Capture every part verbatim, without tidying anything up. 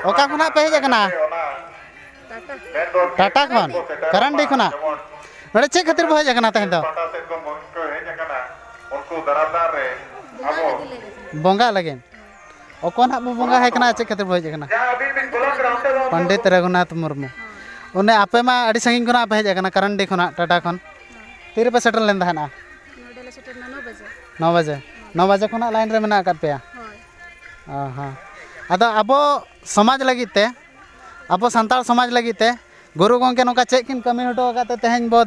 ᱚᱠᱟ ᱠᱷᱚᱱᱟᱜ ᱯᱮ ᱦᱮᱡ ᱟᱠᱟᱱᱟ? ᱴᱟᱴᱟ ᱠᱷᱚᱱ, ᱠᱟᱨᱟᱱᱰᱤ ᱠᱷᱚᱱᱟᱜ᱾ ᱱᱚᱰᱮ ᱪᱮᱫ ᱠᱷᱟᱹᱛᱤᱨ ᱵᱚ ᱦᱮᱡ ᱟᱠᱟᱱᱟ ᱛᱮᱦᱮᱧ ᱫᱚ? ᱵᱚᱸᱜᱟ ᱞᱟᱹᱜᱤᱫ᱾ ᱚᱠᱚᱭ ᱱᱟᱦᱟᱜ ᱵᱚ ᱵᱚᱸᱜᱟ ᱟᱭ ᱠᱟᱱᱟ, ᱪᱮᱫ ᱠᱷᱟᱹᱛᱤᱨ ᱵᱚ ᱦᱮᱡ ᱟᱠᱟᱱᱟ? ᱯᱚᱱᱰᱤᱛ ᱨᱚᱜᱷᱩᱱᱟᱛᱷ ᱢᱩᱨᱢᱩ᱾ ᱚᱱᱮ ᱟᱯᱮ ᱢᱟ ᱟᱹᱰᱤ ᱥᱟᱺᱜᱤᱧ ᱠᱷᱚᱱᱟᱜ ᱯᱮ ᱦᱮᱡ ᱟᱠᱟᱱᱟ, ᱠᱟᱨᱟᱱᱰᱤ ᱠᱷᱚᱱᱟᱜ, ᱴᱟᱴᱟ ᱠᱷᱚᱱ᱾ ᱛᱤ ᱨᱮᱯᱮ ᱥᱮᱴᱮᱨ ᱞᱮᱱ ᱛᱟᱦᱮᱱᱟ? ᱱᱚᱰᱮ ᱞᱮ ᱥᱮᱴᱮᱨ ᱮᱱᱟ ᱱᱚ ᱵᱟᱡᱮ᱾ ᱱᱚ ᱵᱟᱡᱮ? ᱱᱚ ᱵᱟᱡᱮ ᱠᱷᱚᱱᱟᱜ ᱞᱟᱭᱤᱱ ᱨᱮ ᱢᱮᱱᱟᱜ ᱟᱠᱟᱫ ᱯᱮᱭᱟ? ᱦᱳᱭ᱾ ᱚ ᱦᱚᱸ᱾ ᱟᱫᱚ ᱟᱵᱚ ᱥᱚᱢᱟᱡᱽ ᱞᱟᱹᱜᱤᱫ ᱛᱮ, ᱟᱵᱚ ᱥᱟᱱᱛᱟᱲ ᱥᱚᱢᱟᱡᱽ ᱞᱟᱹᱜᱤᱫ ᱛᱮ ᱜᱩᱨᱩ ᱜᱚᱢᱠᱮ ᱱᱚᱝᱠᱟ ᱪᱮᱫ ᱠᱤᱱ ᱠᱟᱹᱢᱤ ᱦᱚᱴᱚ ᱟᱠᱟᱫ ᱛᱮ ᱛᱮᱦᱮᱧ ᱵᱚ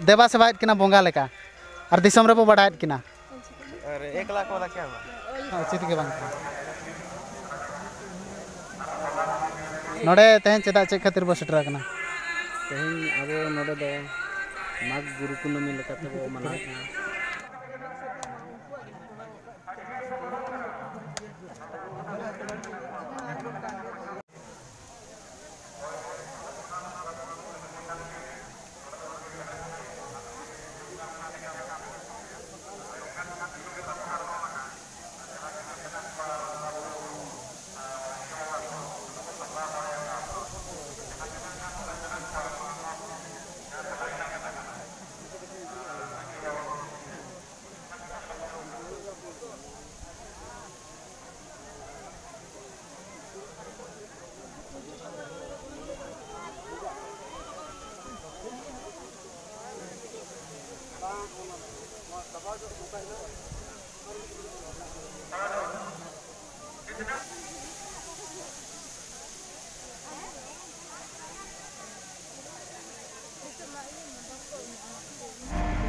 ᱫᱮᱵᱟ ᱥᱮᱵᱟᱭᱮᱫ ᱠᱤᱱᱟ ᱵᱚᱸᱜᱟ ᱞᱮᱠᱟ ᱟᱨ ᱫᱤᱥᱚᱢ ᱨᱮᱵᱚ ᱵᱟᱰᱟᱭᱮᱫ ᱠᱤᱱᱟ? ᱟᱨ ᱮᱠ ᱞᱟᱠᱷ ᱣᱟᱞᱟ ᱠᱭᱟ ᱦᱩᱣᱟ? ᱦᱮᱸ, ᱪᱮᱫ ᱜᱮ ᱵᱟᱝ ᱠᱟᱱᱟ᱾ ᱱᱚᱰᱮ ᱛᱮᱦᱮᱧ ᱪᱮᱫᱟᱜ, ᱪᱮᱫ ᱠᱷᱟᱹᱛᱤᱨ ᱵᱚ ᱥᱮᱴᱮᱨ ᱟᱠᱟᱱᱟ? ᱛᱮᱦᱮᱧ ᱟᱵᱚ ᱱᱚᱰᱮ ᱫᱚ ᱢᱟᱜᱽ ᱜᱩᱨᱩ ᱠᱩᱱᱟᱹᱢᱤ ᱞᱮᱠᱟᱛᱮ ᱵᱚ ᱢᱟᱱᱟᱣᱮᱫ ᱠᱟᱱᱟ᱾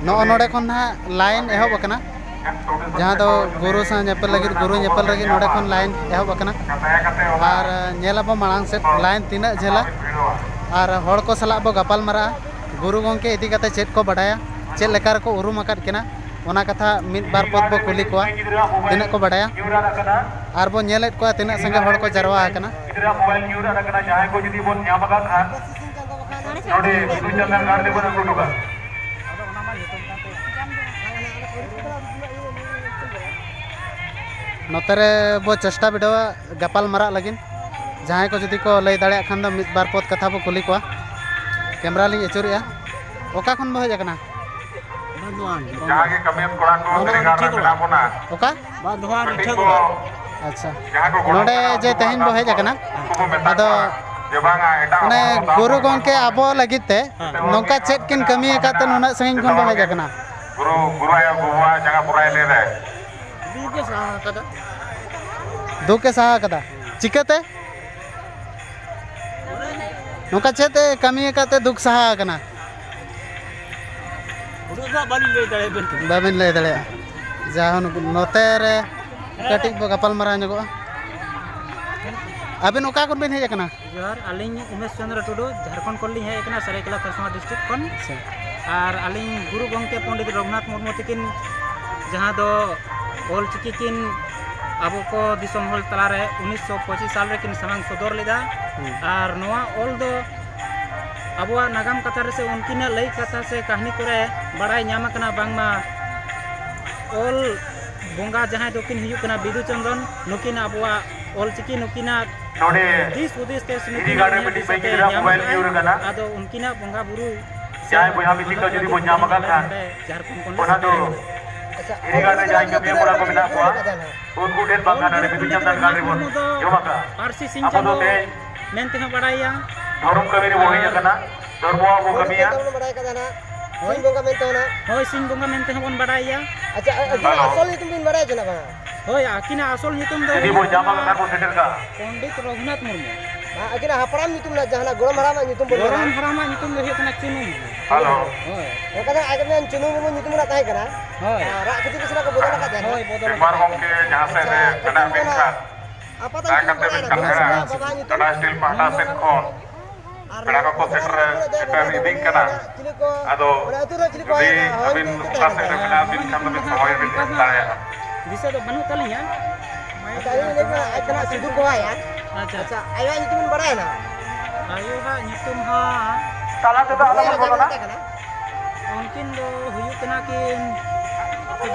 ᱱᱚᱜᱼᱚ ᱱᱚᱰᱮ ᱠᱷᱚᱱ ᱱᱟᱦᱟᱜ ᱞᱟᱭᱤᱱ ᱮᱦᱚᱵ ᱟᱠᱟᱱᱟ, ᱡᱟᱦᱟᱸ ᱫᱚ ᱜᱩᱨᱩ ᱥᱟᱶ ᱧᱮᱯᱮᱞ ᱞᱟᱹᱜᱤᱫ, ᱜᱩᱨᱩ ᱧᱮᱯᱮᱞ ᱞᱟᱹᱜᱤᱫ ᱱᱚᱰᱮ ᱠᱷᱚᱱ ᱞᱟᱭᱤᱱ ᱮᱦᱚᱵ ᱟᱠᱟᱱᱟ᱾ ᱟᱨ ᱧᱮᱞ ᱟᱵᱚ ᱢᱟᱲᱟᱝ ᱥᱮᱫ ᱞᱟᱭᱤᱱ ᱛᱤᱱᱟᱹᱜ ᱡᱷᱟᱹᱞᱟ, ᱟᱨ ᱦᱚᱲ ᱠᱚ ᱥᱟᱞᱟᱜ ᱵᱚ ᱜᱟᱯᱟᱞ ᱢᱟᱨᱟᱜᱼᱟ, ᱜᱩᱨᱩ ᱜᱚᱢᱠᱮ ᱤᱫᱤ ᱠᱟᱛᱮ ᱪᱮᱫ ᱠᱚ ᱵᱟᱰᱟᱭᱟ, ᱪᱮᱫ ᱞᱮᱠᱟ ᱨᱮᱠᱚ ᱩᱨᱩᱢ ᱟᱠᱟᱫ ᱠᱤᱱᱟ, ᱚᱱᱟ ᱠᱟᱛᱷᱟ ᱢᱤᱫ ᱵᱟᱨ ᱯᱚᱫ ᱵᱚ ᱠᱩᱞᱤ ᱠᱚᱣᱟ, ᱛᱤᱱᱟᱹᱜ ᱠᱚ ᱵᱟᱰᱟᱭᱟ, ᱟᱨ ᱵᱚ ᱧᱮᱞᱮᱫ ᱠᱚᱣᱟ ᱛᱤᱱᱟᱹᱜ ᱥᱟᱸᱜᱮ ᱦᱚᱲ ᱠᱚ ᱡᱟᱨᱣᱟ ᱟᱠᱟᱱᱟ᱾ ᱜᱤᱫᱽᱨᱟᱹ ᱢᱳᱵᱟᱭᱤᱞ ᱧᱩᱨ ᱟᱠᱟᱱᱟ, ᱡᱟᱦᱟᱸᱭ ᱠᱚ ᱡᱩᱫᱤ ᱵᱚᱱ ᱧᱟᱢ ᱟᱠᱟᱫ ᱠᱷᱟᱱ, ᱱᱚᱰᱮ ᱵᱤᱫᱩ ᱪᱟᱸᱫᱟᱱ ᱜᱷᱟᱴ ᱨᱮᱵᱚᱱ ᱟᱹᱜᱩ ᱦᱚᱴᱚ ᱠᱟᱜᱼᱟ᱾ ᱱᱚᱛᱮ ᱨᱮ ᱵᱚ ᱪᱮᱥᱴᱟ ᱵᱤᱰᱟᱹᱣᱟ ᱜᱟᱯᱟᱞ ᱢᱟᱨᱟᱜ ᱞᱟᱹᱜᱤᱫ᱾ ᱡᱟᱦᱟᱸᱭ ᱠᱚ ᱡᱩᱫᱤ ᱠᱚ ᱞᱟᱹᱭ ᱫᱟᱲᱮᱭᱟᱜ ᱠᱷᱟᱱ ᱫᱚ ᱢᱤᱫ ᱵᱟᱨ ᱯᱚᱫ ᱠᱟᱛᱷᱟ ᱵᱚ ᱠᱩᱞᱤ ᱠᱚᱣᱟ᱾ ᱠᱮᱢᱨᱟ ᱞᱤᱧ ᱟᱹᱪᱩᱨᱮᱜᱼᱟ᱾ ᱚᱠᱟ ᱠᱷᱚᱱ ᱵᱚ ᱦᱮᱡ ᱟᱠᱟᱱᱟ? ᱵᱟᱸᱫᱷᱣᱟᱱ᱾ ᱡᱟᱦᱟᱸ ᱜᱮ ᱠᱟᱹᱢᱤᱭᱟᱹᱫ ᱠᱚᱲᱟ ᱠᱚ ᱛᱤᱱᱟᱹᱜ ᱜᱟᱱ ᱨᱮ ᱢᱮᱱᱟᱜ ᱵᱚᱱᱟ᱾ ᱚᱠᱟ? ᱵᱟᱸᱫᱷᱣᱟᱱ ᱠᱟᱹᱴᱤᱡ ᱤᱴᱷᱟᱹ ᱠᱚ ᱜᱚᱲᱟ᱾ ᱟᱪᱪᱷᱟ, ᱡᱟᱦᱟᱸ ᱠᱚ ᱜᱚᱲᱚ ᱱᱚᱰᱮ ᱠᱟᱱᱟ, ᱡᱮ ᱩᱱᱠᱩ ᱛᱮᱦᱮᱧ ᱵᱚ ᱦᱮᱡ ᱟᱠᱟᱱᱟ, ᱩᱱᱠᱩ ᱠᱚ ᱢᱮᱛᱟ ᱟᱫᱚ ᱠᱚᱣᱟ ᱡᱮ ᱵᱟᱝᱟ, ᱮᱴᱟᱜ ᱚᱱᱮ ᱦᱚᱲ ᱠᱚ ᱥᱟᱶ ᱜᱩᱨᱩ ᱵᱚᱱ ᱜᱚᱢᱠᱮ ᱟᱵᱚ ᱞᱟᱹᱜᱤᱫ ᱛᱮ ᱦᱮᱸ᱾ ᱱᱚᱝᱠᱟ ᱪᱮᱫ ᱠᱤᱱ ᱠᱟᱹᱢᱤ ᱟᱠᱟᱫ ᱛᱮ ᱱᱩᱱᱟᱹᱜ ᱥᱟᱺᱜᱤᱧ ᱠᱷᱚᱱ ᱵᱚ ᱦᱮᱡ ᱟᱠᱟᱱᱟ? ᱜᱩᱨᱩ ᱜᱩᱨᱩ ᱟᱭᱳ ᱵᱟᱵᱟᱣᱟᱜ ᱡᱟᱸᱜᱟ ᱯᱩᱨᱟᱭ ᱞᱮ ᱨᱮ᱾ ᱫᱩᱠ ᱮ ᱥᱟᱦᱟᱣ ᱠᱟᱫᱟ᱾ ᱫᱩᱠ ᱮ ᱥᱟᱦᱟᱣ ᱠᱟᱫᱟ᱾ ᱪᱤᱠᱟᱹᱛᱮ? ᱱᱚᱝᱠᱟ ᱪᱮᱫ ᱮ ᱠᱟᱹᱢᱤ ᱟᱠᱟᱫ ᱛᱮ ᱫᱩᱠ ᱥᱟᱦᱟ ᱟᱠᱟᱱᱟ? ᱩᱱᱟᱹᱜ ᱫᱚ ᱦᱟᱸᱜ ᱵᱟᱹᱞᱤᱧ ᱞᱟᱹᱭ ᱫᱟᱲᱮᱭᱟᱵᱮᱱ ᱠᱟᱱᱟ᱾ ᱵᱟᱵᱮᱱ ᱞᱟᱹᱭ ᱫᱟᱲᱮᱭᱟᱜᱼᱟ᱾ ᱡᱟᱦᱟᱸ ᱱᱚᱛᱮ ᱨᱮ ᱠᱟᱹᱴᱤᱡ ᱵᱚ ᱜᱟᱯᱟᱞ ᱢᱟᱨᱟᱣ ᱧᱚᱜᱚᱜᱼᱟ᱾ ᱟᱵᱮᱱ ᱚᱠᱟ ᱠᱷᱚᱱ ᱵᱮᱱ ᱦᱮᱡ ᱟᱠᱟᱱᱟ? ᱡᱚᱦᱟᱨ, ᱟᱹᱞᱤᱧ ᱩᱢᱮᱥ ᱪᱚᱸᱫᱽᱨᱚ ᱴᱩᱰᱩ, ᱡᱷᱟᱲᱠᱷᱚᱸᱰ ᱠᱷᱚᱱ ᱞᱤᱧ ᱦᱮᱡ ᱟᱠᱟᱱᱟ, ᱥᱟᱹᱨᱟᱹᱭᱠᱮᱞᱟ ᱠᱷᱟᱨᱥᱚᱶᱟ ᱰᱤᱥᱴᱨᱤᱠᱴ ᱠᱷᱚᱱ᱾ ᱟᱪᱪᱷᱟ᱾ ᱟᱨ ᱟᱹᱞᱤᱧ ᱜᱩᱨᱩ ᱜᱚᱢᱠᱮ ᱯᱚᱱᱰᱤᱛ ᱨᱚᱜᱷᱩᱱᱟᱛᱷ ᱢᱩᱨᱢᱩ ᱛᱟᱹᱠᱤᱱ ᱡᱟᱦᱟᱸ ᱫᱚ ᱚᱞ ᱪᱤᱠᱤ ᱠᱤᱱ ᱟᱵᱚ ᱠᱚ ᱫᱤᱥᱚᱢ ᱦᱚᱲ ᱛᱟᱞᱟᱨᱮ ᱩᱱᱤᱥᱥᱚ ᱯᱚᱸᱪᱤᱥ ᱥᱟᱞ ᱨᱮᱠᱤᱱ ᱥᱟᱢᱟᱝ ᱥᱚᱫᱚᱨ ᱞᱮᱫᱟ᱾ ᱦᱩᱸ᱾ ᱟᱨ ᱱᱚᱣᱟ ᱚᱞ ᱫᱚ ᱟᱵᱚᱣᱟᱜ ᱱᱟᱜᱟᱢ ᱠᱟᱛᱷᱟ ᱨᱮ ᱥᱮ ᱩᱱᱠᱤᱱᱟᱜ ᱞᱟᱹᱭ ᱠᱟᱛᱷᱟ ᱥᱮ ᱠᱟᱹᱦᱱᱤ ᱠᱚᱨᱮ ᱵᱟᱲᱟᱭ ᱧᱟᱢ ᱟᱠᱟᱱᱟ ᱵᱟᱝᱢᱟ ᱚᱞ ᱵᱚᱸᱜᱟ ᱡᱟᱦᱟᱸᱭ ᱫᱚᱠᱤᱱ ᱦᱩᱭᱩᱜ ᱠᱟᱱᱟ ᱵᱤᱫᱩ ᱪᱟᱸᱫᱟᱱ, ᱱᱩᱠᱤᱱ ᱟᱵᱚᱣᱟᱜ ᱚᱞ ᱪᱤᱠᱤ ᱱᱩᱠᱤᱱᱟᱜ ᱱᱚᱰᱮ ᱫᱤᱥ ᱦᱩᱫᱤᱥ ᱛᱮ ᱥᱮ ᱤᱫᱤ ᱱᱩᱠᱤᱱ ᱜᱟᱲ ᱨᱮ ᱩᱭᱦᱟᱹᱨ ᱢᱤᱫᱴᱤᱡ ᱫᱤᱥᱟᱹ ᱵᱟᱹᱧ ᱛᱮ ᱜᱤᱫᱽᱨᱟᱹ ᱧᱟᱢ mobile ᱟᱠᱟᱫᱼᱟᱭ᱾ view ᱨᱮ ᱠᱟᱱᱟ᱾ ᱟᱫᱚ ᱩᱱᱠᱤᱱᱟᱜ ᱵᱚᱸᱜᱟ ᱵᱩᱨᱩ ᱡᱟᱦᱟᱸᱭ ᱵᱚᱭᱦᱟ ᱢᱤᱥᱤ ᱠᱚ ᱡᱩᱫᱤ ᱵᱚᱱ ᱧᱟᱢ ᱟᱠᱟᱫ ᱠᱷᱟᱱ, ᱡᱷᱟᱲᱠᱷᱚᱸᱰ ᱠᱷᱚᱱ ᱚᱱᱟ ᱫᱚ ᱟᱪᱪᱷᱟ, ᱤᱫᱤ ᱜᱟᱲ ᱨᱮ ᱡᱟᱦᱟᱸᱭ ᱠᱟᱹᱢᱤᱭᱟᱹ ᱠᱚᱲᱟ ᱠᱚ ᱢᱮᱱᱟᱜ ᱠᱚᱣᱟ, ᱩᱱᱠᱩ ᱴᱷᱮᱱ ᱵᱟᱝᱠᱷᱟᱱ ᱱᱚᱰᱮ ᱵᱤᱫᱩ ᱪᱟᱸᱫᱟᱱ ᱜᱟᱲ ᱨᱮᱵᱚᱱ ᱡᱚᱢᱟ ᱠᱟᱜᱼᱟ᱾ ᱯᱟᱹᱨᱥᱤ ᱥᱤᱧ ᱟᱵᱚ ᱫᱚ ᱪᱟᱸᱫᱚ ᱛᱮᱦᱮᱧ ᱢᱮᱱ ᱛᱮᱦᱚᱸ ᱵᱟᱲᱟᱭᱟ᱾ ᱫᱷᱚᱨᱚᱢ ᱠᱟᱹᱢᱤ ᱨᱮᱵᱚᱱ ᱦᱮᱡ ᱟᱠᱟᱱᱟ, ᱫᱷᱚᱨᱢᱚ ᱵᱚ ᱠᱟᱹᱢᱤᱭᱟ᱾ ᱵᱚᱱ ᱵᱟᱲᱟᱭ ᱠᱟᱫᱟ ᱱᱟᱜ, ᱥᱤᱧ ᱵᱚᱸᱜᱟ ᱢᱮᱱᱛᱮ ᱦᱚᱸ ᱱᱟᱜ᱾ ᱦᱳᱭ, ᱥᱤᱧ ᱵᱚᱸᱜᱟ ᱢᱮᱱᱛᱮ ᱦᱚᱸᱵᱚᱱ ᱵᱟᱲᱟᱭᱟ᱾ ᱟᱪᱪᱷᱟ, ᱟᱹᱠᱤᱱᱟᱜ ᱟᱥᱚᱞ ᱧᱩᱛᱩᱢ ᱵᱤᱱ ᱵᱟᱲᱟᱭᱟ ᱪᱮ ᱱᱟᱜ ᱵᱟᱝᱟ? ᱦᱳᱭ, ᱟᱹᱠᱤᱱᱟᱜ ᱟᱥᱚᱞ ᱧᱩᱛᱩᱢ ᱫᱚ ᱡᱩᱫᱤ ᱦᱩᱭᱩᱜ ᱵᱚᱱ ᱧᱟᱢᱟ ᱠᱟᱱᱟ ᱠᱟᱛᱷᱟ ᱵᱚᱱ ᱥᱮᱴᱮᱨ ᱠᱟᱜᱼᱟ᱾ ᱯᱚᱱᱰᱤᱛ ᱨᱚᱜᱷᱩᱱᱟᱛᱷ ᱢᱩᱨᱢᱩ᱾ ᱟᱹᱠᱤᱱᱟᱜ ᱦᱟᱯᱲᱟᱢ ᱧᱩᱛᱩᱢ ᱱᱟᱜ ᱡᱟᱦᱟᱱᱟᱜ ᱜᱚᱲᱚᱢ ᱦᱟᱲᱟᱢᱟᱜ ᱧᱩᱛᱩᱢ ᱵᱚᱱ ᱜᱚᱲᱚᱢ ᱢᱮᱱᱟ᱾ ᱦᱟᱲᱟᱢᱟᱜ ᱧᱩᱛᱩᱢ ᱫᱚ ᱦᱩᱭᱩᱜ ᱠᱟᱱᱟ ᱪᱩᱱᱩ ᱢᱩᱨᱢᱩ᱾ ᱦᱮᱞᱳ᱾ ᱦᱳᱭ, ᱚᱱᱠᱟ ᱫᱚ ᱟᱡ ᱫᱚ ᱪᱩᱱᱩ ᱢᱩᱨᱢᱩ ᱧᱩᱛᱩᱢ ᱨᱮᱱᱟᱜ ᱛᱟᱦᱮᱸ ᱠᱟᱱᱟ᱾ ᱦᱳᱭ, ᱨᱟᱜ ᱠᱷᱟᱹᱛᱤᱨ ᱛᱮ ᱥᱮ ᱱᱟᱜ ᱠᱚ ᱵᱚᱫᱚᱞ ᱟᱠᱟᱫ ᱛᱟᱦᱮᱱᱟ᱾ ᱦᱳᱭ, ᱵᱚᱫᱚᱞ ᱢᱮᱢᱵᱟᱨ ᱜᱚᱢᱠᱮ ᱡᱟᱦᱟᱸ ᱥᱮᱫ ᱨᱮ ᱢᱮᱱᱟᱜ ᱢᱮᱱᱠᱷᱟᱱ, ᱟᱯᱟᱛᱚ ᱫᱟᱭᱟ ᱧᱩᱛᱩᱢ ᱠᱟᱛᱮ ᱵᱟᱲᱟᱭ ᱵᱮᱱ ᱱᱟᱜ᱾ ᱠᱟᱱᱟ᱾ ᱵᱟᱵᱟ ᱧᱩᱛᱩᱢ᱾ ᱴᱟᱴᱟ ᱥᱴᱤᱞ ᱯᱟᱦᱴᱟ ᱥᱮᱫ ᱠᱷᱚᱱ ᱟᱨ ᱯᱮᱲᱟ ᱠᱚᱠᱚ ᱥᱮᱴᱮᱨ, ᱥᱮᱴᱮᱨ ᱤᱫᱤᱜ ᱠᱟᱱᱟ᱾ ᱟᱫᱚ ᱚᱱᱟ ᱟᱹᱛᱩ ᱨᱮ ᱪᱤᱞᱤ ᱠᱚ ᱡᱩᱫᱤ ᱦᱚᱦᱚ ᱟᱹᱵᱤᱱ ᱧᱩᱛᱩᱢ ᱛᱮ ᱚᱠᱟ ᱛᱟᱦᱮᱸ ᱥᱮᱫ ᱨᱮ ᱠᱟᱱᱟ? ᱢᱮᱱᱟᱜ ᱵᱤᱱ ᱠᱷᱟᱱ ᱫᱚᱵᱤᱱ ᱥᱚᱢᱚᱭ ᱵᱤᱱ ᱮᱢ ᱫᱟᱲᱮᱭᱟᱜᱼᱟ᱾ ᱫᱤᱥᱟᱹ ᱫᱚ ᱵᱟᱹᱱᱩᱜ ᱛᱟᱹᱞᱤᱧᱟ᱾ ᱟᱪᱪᱷᱟ, ᱟᱹᱞᱤᱧ ᱞᱤᱧ ᱞᱟᱹᱭ ᱠᱟᱱᱟ, ᱟᱡ ᱠᱟᱱᱟ ᱥᱤᱫᱩ ᱠᱚᱣᱟᱭᱟ᱾ ᱟᱪᱪᱷᱟ, ᱟᱪᱪᱷᱟ, ᱟᱭᱳᱣᱟᱜ ᱧᱩᱛᱩᱢ ᱵᱤᱱ ᱵᱟᱲᱟᱭᱟ ᱱᱟᱜ? ᱟᱭᱳᱣᱟᱜ ᱧᱩᱛᱩᱢ ᱦᱚᱸ ᱛᱟᱞᱟ ᱛᱮᱫᱚ ᱟᱞᱚ ᱵᱚᱱ ᱵᱚᱞᱚᱱᱟ᱾ ᱩᱱᱠᱤᱱ ᱫᱚ ᱦᱩᱭᱩᱜ ᱠᱟᱱᱟ ᱠᱤᱱ,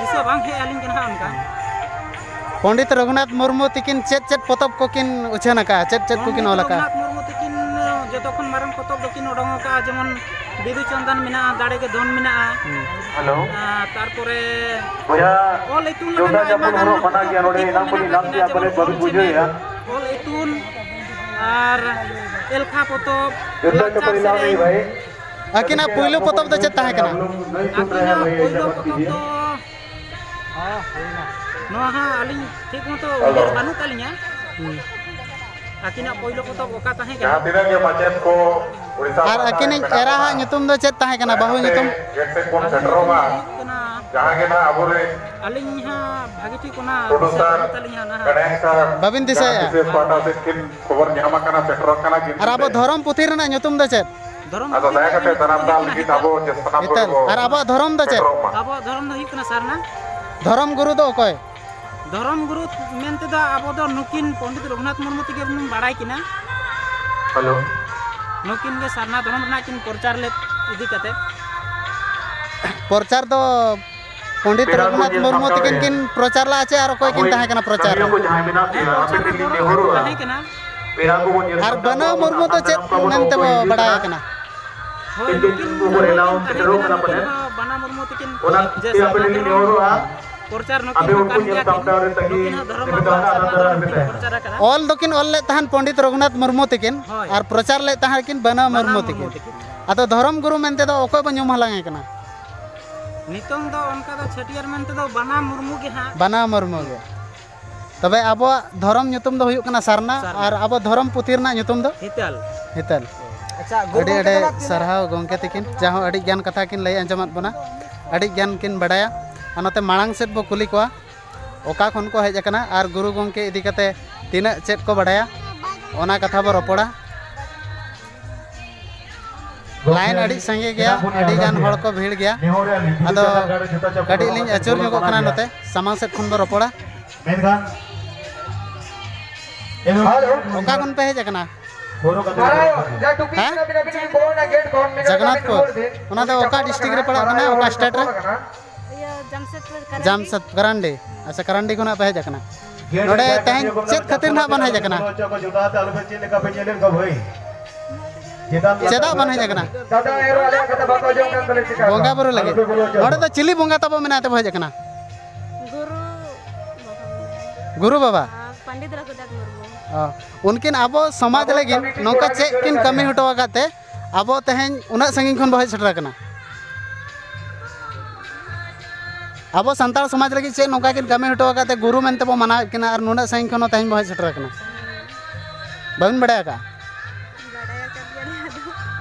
ᱫᱤᱥᱟᱹ ᱵᱟᱝ ᱦᱮᱡ ᱟᱹᱞᱤᱧ ᱠᱟᱱᱟ ᱦᱟᱸᱜ ᱚᱱᱠᱟ᱾ ᱯᱚᱱᱰᱤᱛ ᱨᱚᱜᱷᱩᱱᱟᱛᱷ ᱢᱩᱨᱢᱩ ᱛᱤᱠᱤᱱ ᱪᱮᱫ ᱪᱮᱫ ᱯᱚᱛᱚᱵ ᱠᱚᱠᱤᱱ ᱩᱪᱷᱟᱹᱱ ᱟᱠᱟᱫᱼᱟ, ᱪᱮᱫ ᱪᱮᱫ ᱠᱚᱠᱤᱱ ᱚᱞ ᱟᱠᱟᱫᱼᱟ? ᱨᱚᱜᱷᱩᱱᱟᱛᱷ ᱢᱩᱨᱢᱩ ᱛᱤᱠᱤᱱ ᱡᱚᱛᱚ ᱠᱷᱚᱱ ᱢᱟᱨᱟᱝ ᱯᱚᱛᱚᱵ ᱫᱚᱠᱤᱱ ᱚᱰᱚᱝ ᱟᱠᱟᱫᱼᱟ, ᱡᱮᱢᱚᱱ ᱵᱤᱫᱩ ᱪᱟᱸᱫᱟᱱ ᱢᱮᱱᱟᱜᱼᱟ, ᱫᱟᱲᱮ ᱜᱮ ᱫᱷᱚᱱ ᱢᱮᱱᱟᱜᱼᱟ᱾ ᱦᱮᱞᱳ᱾ ᱟᱨ ᱛᱟᱨᱯᱚᱨᱮ ᱵᱚᱭᱦᱟ, ᱚᱞ ᱤᱛᱩᱱ ᱡᱩᱛᱟᱹ ᱞᱮᱠᱟᱱᱟᱜ ᱟᱭᱢᱟ ᱪᱟᱯᱚᱞ ᱜᱟᱱ ᱦᱚᱨᱚᱜ ᱢᱟᱱᱟ ᱯᱚᱛᱚᱵ ᱜᱮᱭᱟ ᱱᱚᱰᱮ, ᱯᱩᱛᱷᱤ ᱤᱱᱟᱝ ᱢᱮᱱᱟᱜ ᱠᱷᱚᱱᱤᱧ ᱞᱟᱹᱭ ᱛᱟᱹᱠᱤᱱᱟ, ᱟᱯᱮ ᱡᱮᱢᱚᱱ ᱵᱟᱹᱵᱤᱱ ᱚᱞ ᱵᱩᱡᱷᱟᱹᱣᱮᱫᱼᱟ᱾ ᱪᱮᱢᱮᱫ, ᱚᱞ ᱤᱛᱩᱱ ᱟᱨ ᱮᱞᱠᱷᱟ ᱯᱚᱛᱚᱵ, ᱡᱩᱛᱟᱹ ᱞᱟᱠᱪᱟᱨ ᱪᱟᱯᱚᱞ ᱤᱞᱟᱣ ᱥᱮᱨᱮᱧ᱾ ᱱᱟᱹᱧ ᱵᱷᱟᱭ᱾ ᱟᱹᱠᱤᱱᱟᱜ ᱯᱩᱭᱞᱩ ᱯᱚᱛᱚᱵ ᱫᱚ ᱪᱮᱫ ᱛᱟᱦᱮᱸ ᱠᱟᱱᱟ? ᱟᱹᱠᱤᱱᱟᱜ ᱯᱩᱭᱞᱩ ᱯᱚᱛᱚᱵ ᱫᱚ ᱱᱚᱣᱟ ᱦᱟᱸᱜ ᱟᱹᱞᱤᱧ ᱴᱷᱤᱠ ᱢᱚᱛᱚ ᱩᱭᱦᱟᱹᱨ ᱵᱟᱹᱱᱩᱜ ᱛᱟᱹᱞᱤᱧᱟ᱾ ᱦᱩᱸ᱾ ᱟᱹᱠᱤᱱᱟᱜ ᱯᱩᱭᱞᱩ ᱯᱚᱛᱚᱵ ᱚᱠᱟ ᱛᱟᱦᱮᱸ ᱠᱟᱱᱟ? ᱡᱟᱦᱟᱸ ᱛᱤᱱᱟᱹᱜ ᱜᱮ ᱢᱟᱪᱮᱛ ᱠᱚ ᱩᱲᱤᱥᱥᱟ ᱟᱨ ᱯᱟᱦᱴᱟ ᱨᱮ ᱟᱹᱠᱤᱱᱤᱡ ᱢᱮᱱᱟᱜ ᱮᱨᱟ ᱠᱚᱣᱟ, ᱦᱟᱜ ᱧᱩᱛᱩᱢ ᱫᱚ ᱪᱮᱫ ᱛᱟᱦᱮᱸ ᱠᱟᱱᱟ, ᱵᱟᱹᱦᱩ ᱫᱟᱭᱟ ᱠᱟᱛᱮ ᱧᱩᱛᱩᱢ? ᱜᱮᱴ ᱥᱮᱫ ᱵᱚᱱ ᱟᱹᱞᱤᱧ ᱥᱮᱴᱮᱨᱚᱜᱼᱟ᱾ ᱧᱩᱛᱩᱢ ᱫᱚ ᱦᱩᱭᱩᱜ ᱠᱟᱱᱟ, ᱡᱟᱦᱟᱸ ᱜᱮ ᱱᱟᱦᱟᱜ ᱟᱵᱚᱨᱮᱱ ᱟᱹᱞᱤᱧ ᱦᱟᱸᱜ ᱵᱷᱟᱹᱜᱤ ᱴᱷᱤᱠ ᱚᱱᱟ ᱴᱩᱰᱩ ᱫᱤᱥᱟᱹ ᱥᱟᱨ, ᱵᱟᱹᱱᱩᱜ ᱛᱟᱹᱞᱤᱧᱟ ᱱᱟᱦᱟᱜ᱾ ᱜᱟᱲᱟᱭ ᱥᱟᱨ, ᱵᱟᱹᱵᱤᱱ ᱡᱟᱦᱟᱸ ᱫᱤᱥᱟᱹᱭᱮᱫᱼᱟ? ᱵᱤᱥᱮᱥ ᱯᱟᱦᱴᱟ ᱥᱮᱫ ᱠᱷᱚᱱ ᱠᱷᱚᱵᱚᱨ ᱧᱟᱢ ᱟᱠᱟᱱᱟ, ᱥᱮᱴᱮᱨ ᱟᱠᱟᱱᱟ ᱜᱤᱱᱛᱤ ᱟᱨ ᱟᱵᱚ ᱛᱮ᱾ ᱫᱷᱚᱨᱚᱢ ᱯᱩᱛᱷᱤ ᱨᱮᱱᱟᱜ ᱧᱩᱛᱩᱢ ᱫᱚ ᱪᱮᱫ? ᱫᱷᱚᱨᱚᱢ ᱟᱫᱚ ᱯᱩᱛᱷᱤ ᱫᱟᱭᱟ ᱨᱮᱱᱟᱜ ᱠᱟᱛᱮ ᱧᱩᱛᱩᱢ ᱫᱚ ᱫᱟᱨᱟᱢ ᱦᱩᱭᱩᱜ ᱫᱟᱜ ᱠᱟᱱᱟ ᱞᱟᱹᱜᱤᱫ ᱦᱤᱛᱟᱹᱞ᱾ ᱟᱵᱚ ᱡᱮ ᱥᱟᱱᱟᱢ ᱠᱚᱜᱮ ᱦᱤᱛᱟᱹᱞ᱾ ᱵᱚ ᱟᱨ ᱟᱵᱚᱣᱟᱜ ᱫᱷᱚᱨᱚᱢ ᱫᱚ ᱪᱮᱫ? ᱥᱮᱴᱮᱨᱚᱜ ᱢᱟ᱾ ᱟᱵᱚᱣᱟᱜ ᱫᱷᱚᱨᱚᱢ ᱫᱚ ᱦᱩᱭᱩᱜ ᱠᱟᱱᱟ ᱥᱟᱨᱱᱟ᱾ ᱫᱷᱚᱨᱚᱢ ᱜᱩᱨᱩ ᱫᱚ ᱚᱠᱚᱭ? ᱫᱷᱚᱨᱚᱢ ᱜᱩᱨᱩ ᱢᱮᱱᱛᱮ ᱫᱚ ᱟᱵᱚ ᱫᱚ ᱱᱩᱠᱤᱱ ᱯᱚᱱᱰᱤᱛ ᱨᱚᱜᱷᱩᱱᱟᱛᱷ ᱢᱩᱨᱢᱩ ᱛᱮᱜᱮ ᱵᱚᱱ ᱵᱟᱲᱟᱭ ᱠᱤᱱᱟ᱾ ᱦᱮᱞᱳ᱾ ᱱᱩᱠᱤᱱ ᱜᱮ ᱥᱟᱨᱱᱟ ᱫᱷᱚᱨᱚᱢ ᱨᱮᱱᱟᱜ ᱠᱤᱱ ᱯᱨᱚᱪᱟᱨ ᱞᱮᱫ ᱤᱫᱤ ᱠᱟᱛᱮ᱾ ᱯᱨᱚᱪᱟᱨ ᱫᱚ ᱯᱚᱱᱰᱤᱛ ᱯᱮᱲᱟ ᱠᱚ ᱨᱚᱜᱷᱩᱱᱟᱛᱷ ᱧᱮᱞ ᱢᱩᱨᱢᱩ ᱥᱟᱢᱴᱟᱣ ᱛᱤᱠᱤᱱ ᱨᱮ ᱠᱤᱱ ᱯᱨᱚᱪᱟᱨ ᱞᱟᱜᱼᱟ ᱪᱮ ᱟᱨ ᱚᱠᱚᱭ ᱠᱤᱱ ᱟᱵᱚᱭᱤᱡ ᱛᱟᱦᱮᱸ ᱠᱟᱱᱟ ᱯᱨᱚᱪᱟᱨ ᱨᱮ? ᱠᱟᱹᱢᱤᱭᱟᱹ ᱠᱚ ᱡᱟᱦᱟᱸᱭ ᱢᱮᱱᱟᱜ ᱦᱮᱸ, ᱯᱮᱭᱟ, ᱯᱨᱚᱪᱟᱨ ᱟᱯᱮ ᱫᱚ ᱴᱷᱮᱱ ᱞᱤᱧ ᱱᱮᱦᱚᱨᱚᱜᱼᱟ᱾ ᱛᱟᱦᱮᱸ ᱠᱟᱱᱟ᱾ ᱯᱮᱲᱟ ᱠᱚᱵᱚᱱ ᱧᱮᱞ ᱟᱨ ᱥᱟᱢᱴᱟᱣ ᱵᱟᱹᱱᱟᱹ ᱠᱚᱣᱟ, ᱢᱩᱨᱢᱩ ᱫᱚ ᱪᱮᱫ ᱥᱟᱱᱟᱢ ᱠᱚᱵᱚᱱ ᱢᱮᱱᱛᱮ ᱵᱚ ᱦᱚᱦᱚ ᱤᱫᱤ ᱵᱟᱲᱟᱭᱮ ᱠᱟᱱᱟ᱾ ᱠᱟᱱᱟ? ᱦᱳᱭ, ᱛᱮᱦᱮᱧ ᱱᱩᱠᱤᱱ ᱩᱱᱠᱩ ᱠᱚ ᱮᱞᱟᱣ ᱛᱟᱦᱮᱸ ᱥᱮᱴᱮᱨᱚᱜ ᱠᱟᱱᱟ, ᱠᱟᱱᱟ ᱯᱟᱞᱮᱱ᱾ ᱱᱩᱠᱤᱱ ᱦᱚᱸ ᱵᱟᱱᱟ ᱢᱩᱨᱢᱩ ᱛᱤᱠᱤᱱ ᱚᱱᱟ ᱡᱮ ᱠᱷᱟᱹᱛᱤᱨ ᱥᱟᱨᱱᱟ ᱟᱯᱮ ᱴᱷᱮᱱ ᱞᱤᱧ ᱫᱷᱚᱨᱚᱢ ᱱᱮᱦᱚᱨᱚᱜᱼᱟ, ᱯᱨᱚᱪᱟᱨ ᱱᱩᱠᱤᱱ ᱟᱯᱮ ᱦᱚᱸ ᱩᱱᱠᱩ ᱠᱟᱱ ᱧᱮᱞ ᱜᱮᱭᱟ ᱠᱤᱱ᱾ ᱥᱟᱢᱴᱟᱣ ᱨᱮ ᱛᱟᱹᱜᱤ ᱱᱩᱠᱤᱱ ᱦᱚᱸ ᱫᱷᱚᱨᱚᱢ ᱨᱮᱯᱮ ᱟᱵᱚᱣᱟᱜ ᱛᱟᱦᱮᱱᱟ, ᱥᱟᱨᱱᱟ ᱟᱯᱱᱟᱨ ᱫᱷᱚᱨᱚᱢ ᱨᱮᱯᱮ ᱠᱤᱱ ᱛᱟᱦᱮᱱᱟ᱾ ᱯᱨᱚᱪᱟᱨ ᱟᱠᱟᱫᱼᱟ᱾ ᱚᱞ ᱫᱚᱠᱤᱱ ᱚᱞ ᱞᱮᱫ ᱛᱟᱦᱮᱱ ᱯᱚᱱᱰᱤᱛ ᱨᱚᱜᱷᱩᱱᱟᱛᱷ ᱢᱩᱨᱢᱩ ᱛᱤᱠᱤᱱ, ᱦᱳᱭ᱾ ᱟᱨ ᱯᱨᱚᱪᱟᱨ ᱞᱮᱫ ᱛᱟᱦᱮᱸ ᱠᱤᱱ ᱵᱟᱱᱟ ᱵᱟᱱᱟ ᱢᱩᱨᱢᱩ ᱢᱩᱨᱢᱩ ᱛᱤᱠᱤᱱ᱾ ᱛᱤᱠᱤᱱ᱾ ᱟᱫᱚ ᱫᱷᱚᱨᱚᱢ ᱜᱩᱨᱩ ᱢᱮᱱᱛᱮ ᱫᱚ ᱚᱠᱚᱭ ᱵᱚᱱ ᱧᱩᱢ ᱦᱟᱞᱟᱝ ᱮ ᱠᱟᱱᱟ? ᱱᱤᱛᱚᱝ ᱫᱚ ᱚᱱᱠᱟ ᱫᱚ ᱪᱷᱟᱹᱴᱭᱟᱹᱨ ᱢᱮᱱᱛᱮ ᱫᱚ ᱵᱟᱱᱟ ᱢᱩᱨᱢᱩ ᱜᱮ ᱦᱟᱸᱜ᱾ ᱵᱟᱱᱟ ᱢᱩᱨᱢᱩ ᱜᱮ᱾ ᱛᱚᱵᱮ ᱟᱵᱚᱣᱟᱜ ᱫᱷᱚᱨᱚᱢ ᱧᱩᱛᱩᱢ ᱫᱚ ᱦᱩᱭᱩᱜ ᱠᱟᱱᱟ ᱥᱟᱨᱱᱟ, ᱥᱟᱨᱱᱟ᱾ ᱟᱨ ᱟᱵᱚ ᱫᱷᱚᱨᱚᱢ ᱯᱩᱛᱷᱤ ᱨᱮᱱᱟᱜ ᱧᱩᱛᱩᱢ ᱫᱚ? ᱦᱤᱛᱟᱹᱞ᱾ ᱦᱤᱛᱟᱹᱞ᱾ ᱟᱪᱪᱷᱟ, ᱜᱩᱨᱩ ᱟᱹᱰᱤ ᱜᱚᱢᱠᱮ ᱟᱹᱰᱤ ᱛᱟᱞᱟᱝ ᱛᱤᱱᱟᱹᱜ ᱥᱟᱨᱦᱟᱣ ᱜᱚᱢᱠᱮ ᱛᱤᱠᱤᱱ, ᱡᱟᱦᱟᱸ ᱟᱹᱰᱤ ᱜᱟᱱ ᱠᱟᱛᱷᱟ ᱠᱤᱱ ᱞᱟᱹᱭ ᱟᱸᱡᱚᱢᱟᱫ ᱵᱚᱱᱟ, ᱟᱹᱰᱤ ᱜᱟᱱ ᱠᱤᱱ ᱵᱟᱰᱟᱭᱟ᱾ ᱟᱨ ᱱᱚᱛᱮ ᱢᱟᱲᱟᱝ ᱥᱮᱫ ᱵᱚ ᱠᱩᱞᱤ ᱠᱚᱣᱟ, ᱚᱠᱟ ᱠᱷᱚᱱ ᱠᱚ ᱦᱮᱡ ᱟᱠᱟᱱᱟ ᱟᱨ ᱜᱩᱨᱩ ᱜᱚᱢᱠᱮ ᱤᱫᱤ ᱠᱟᱛᱮ ᱛᱤᱱᱟᱹᱜ ᱪᱮᱫ ᱠᱚ ᱵᱟᱰᱟᱭᱟ, ᱚᱱᱟ ᱠᱟᱛᱷᱟ ᱵᱚ ᱨᱚᱯᱚᱲᱟ᱾ ᱞᱟᱭᱤᱱ ᱟᱹᱰᱤ ᱥᱟᱸᱜᱮ ᱜᱮᱭᱟ, ᱟᱹᱰᱤ ᱜᱟᱱ ᱦᱚᱲ ᱠᱚ ᱵᱷᱤᱲ ᱜᱮᱭᱟ᱾ ᱟᱫᱚ ᱠᱟᱹᱴᱤᱡ ᱞᱤᱧ ᱟᱹᱪᱩᱨ ᱧᱚᱜᱚᱜ ᱠᱟᱱᱟ ᱱᱚᱛᱮ, ᱥᱟᱢᱟᱝ ᱥᱮᱫ ᱠᱷᱚᱱ ᱵᱚ ᱨᱚᱯᱚᱲᱟ᱾ ᱢᱮᱱᱠᱷᱟᱱ ᱚᱠᱟ ᱠᱷᱚᱱ ᱯᱮ ᱦᱮᱡ ᱟᱠᱟᱱᱟ? ᱦᱮᱸ? ᱡᱚᱜᱚᱱᱱᱟᱛᱷᱯᱩᱨ᱾ ᱚᱱᱟ ᱫᱚ ᱚᱠᱟ ᱰᱤᱥᱴᱨᱤᱠᱴ ᱨᱮ ᱯᱟᱲᱟᱜ ᱠᱟᱱᱟ, ᱚᱠᱟ ᱥᱴᱮᱴ ᱨᱮ? ᱤᱭᱟᱹ, ᱡᱟᱢᱥᱮᱫᱽᱯᱩᱨ ᱠᱟᱨᱟᱱᱰᱤ᱾ ᱡᱟᱢᱥᱮᱫᱽ ᱠᱟᱨᱟᱱᱰᱤ᱾ ᱟᱪᱪᱷᱟ, ᱠᱟᱨᱟᱱᱰᱤ ᱠᱷᱚᱱᱟᱜ ᱯᱮ ᱦᱮᱡ ᱟᱠᱟᱱᱟ᱾ ᱱᱚᱰᱮ ᱛᱮᱦᱮᱧ ᱪᱮᱫ ᱠᱷᱟᱹᱛᱤᱨ ᱱᱟᱦᱟᱜ ᱵᱚᱱ ᱦᱮᱡ ᱟᱠᱟᱱᱟ? ᱪᱮᱫᱟᱜ ᱵᱚᱱ ᱦᱮᱡ ᱟᱠᱟᱱᱟ? ᱵᱚᱸᱜᱟ ᱵᱩᱨᱩ ᱞᱟᱹᱜᱤᱫ᱾ ᱱᱚᱰᱮ ᱫᱚ ᱪᱤᱞᱤ ᱵᱚᱸᱜᱟ ᱛᱟᱵᱚ ᱢᱮᱱᱟᱭ ᱛᱮᱵᱚ ᱦᱮᱡ ᱟᱠᱟᱱᱟ? ᱜᱩᱨᱩ ᱵᱟᱵᱟ᱾ ᱜᱩᱨᱩ ᱵᱟᱵᱟ? ᱟᱨ ᱯᱚᱱᱰᱤᱛ ᱨᱚᱜᱷᱩᱱᱟᱛᱷ ᱢᱩᱨᱢᱩ᱾ ᱚ, ᱩᱱᱠᱤᱱ ᱟᱵᱚ ᱥᱚᱢᱟᱡᱽ ᱞᱟᱹᱜᱤᱫ ᱱᱚᱝᱠᱟ ᱪᱮᱫ ᱠᱤᱱ ᱠᱟᱹᱢᱤ ᱦᱚᱴᱚ ᱟᱠᱟᱫ ᱛᱮ ᱟᱵᱚ ᱛᱮᱦᱮᱧ ᱩᱱᱟᱹᱜ ᱥᱟᱺᱜᱤᱧ ᱠᱷᱚᱱ ᱵᱚ ᱦᱮᱡ ᱥᱮᱴᱮᱨ ᱟᱠᱟᱱᱟ? ᱟᱵᱚ ᱥᱟᱱᱛᱟᱲ ᱥᱚᱢᱟᱡᱽ ᱞᱟᱹᱜᱤᱫ ᱪᱮᱫ ᱱᱚᱝᱠᱟ ᱠᱤᱱ ᱠᱟᱹᱢᱤ ᱦᱚᱴᱚ ᱟᱠᱟᱫ ᱛᱮ ᱜᱩᱨᱩ ᱢᱮᱱᱛᱮ ᱵᱚ ᱢᱟᱱᱟᱣᱮᱫ ᱠᱤᱱᱟ ᱟᱨ ᱱᱩᱱᱟᱹᱜ ᱥᱟᱺᱜᱤᱧ ᱠᱷᱚᱱ ᱦᱚᱸ ᱛᱮᱦᱮᱧ ᱵᱚ ᱦᱮᱡ ᱥᱮᱴᱮᱨ ᱟᱠᱟᱱᱟ? ᱵᱟᱹᱵᱤᱱ ᱵᱟᱲᱟᱭ ᱟᱠᱟᱫᱼᱟ? ᱵᱟᱲᱟᱭ ᱟᱠᱟᱫ ᱜᱮᱭᱟᱞᱤᱧ ᱟᱫᱚ᱾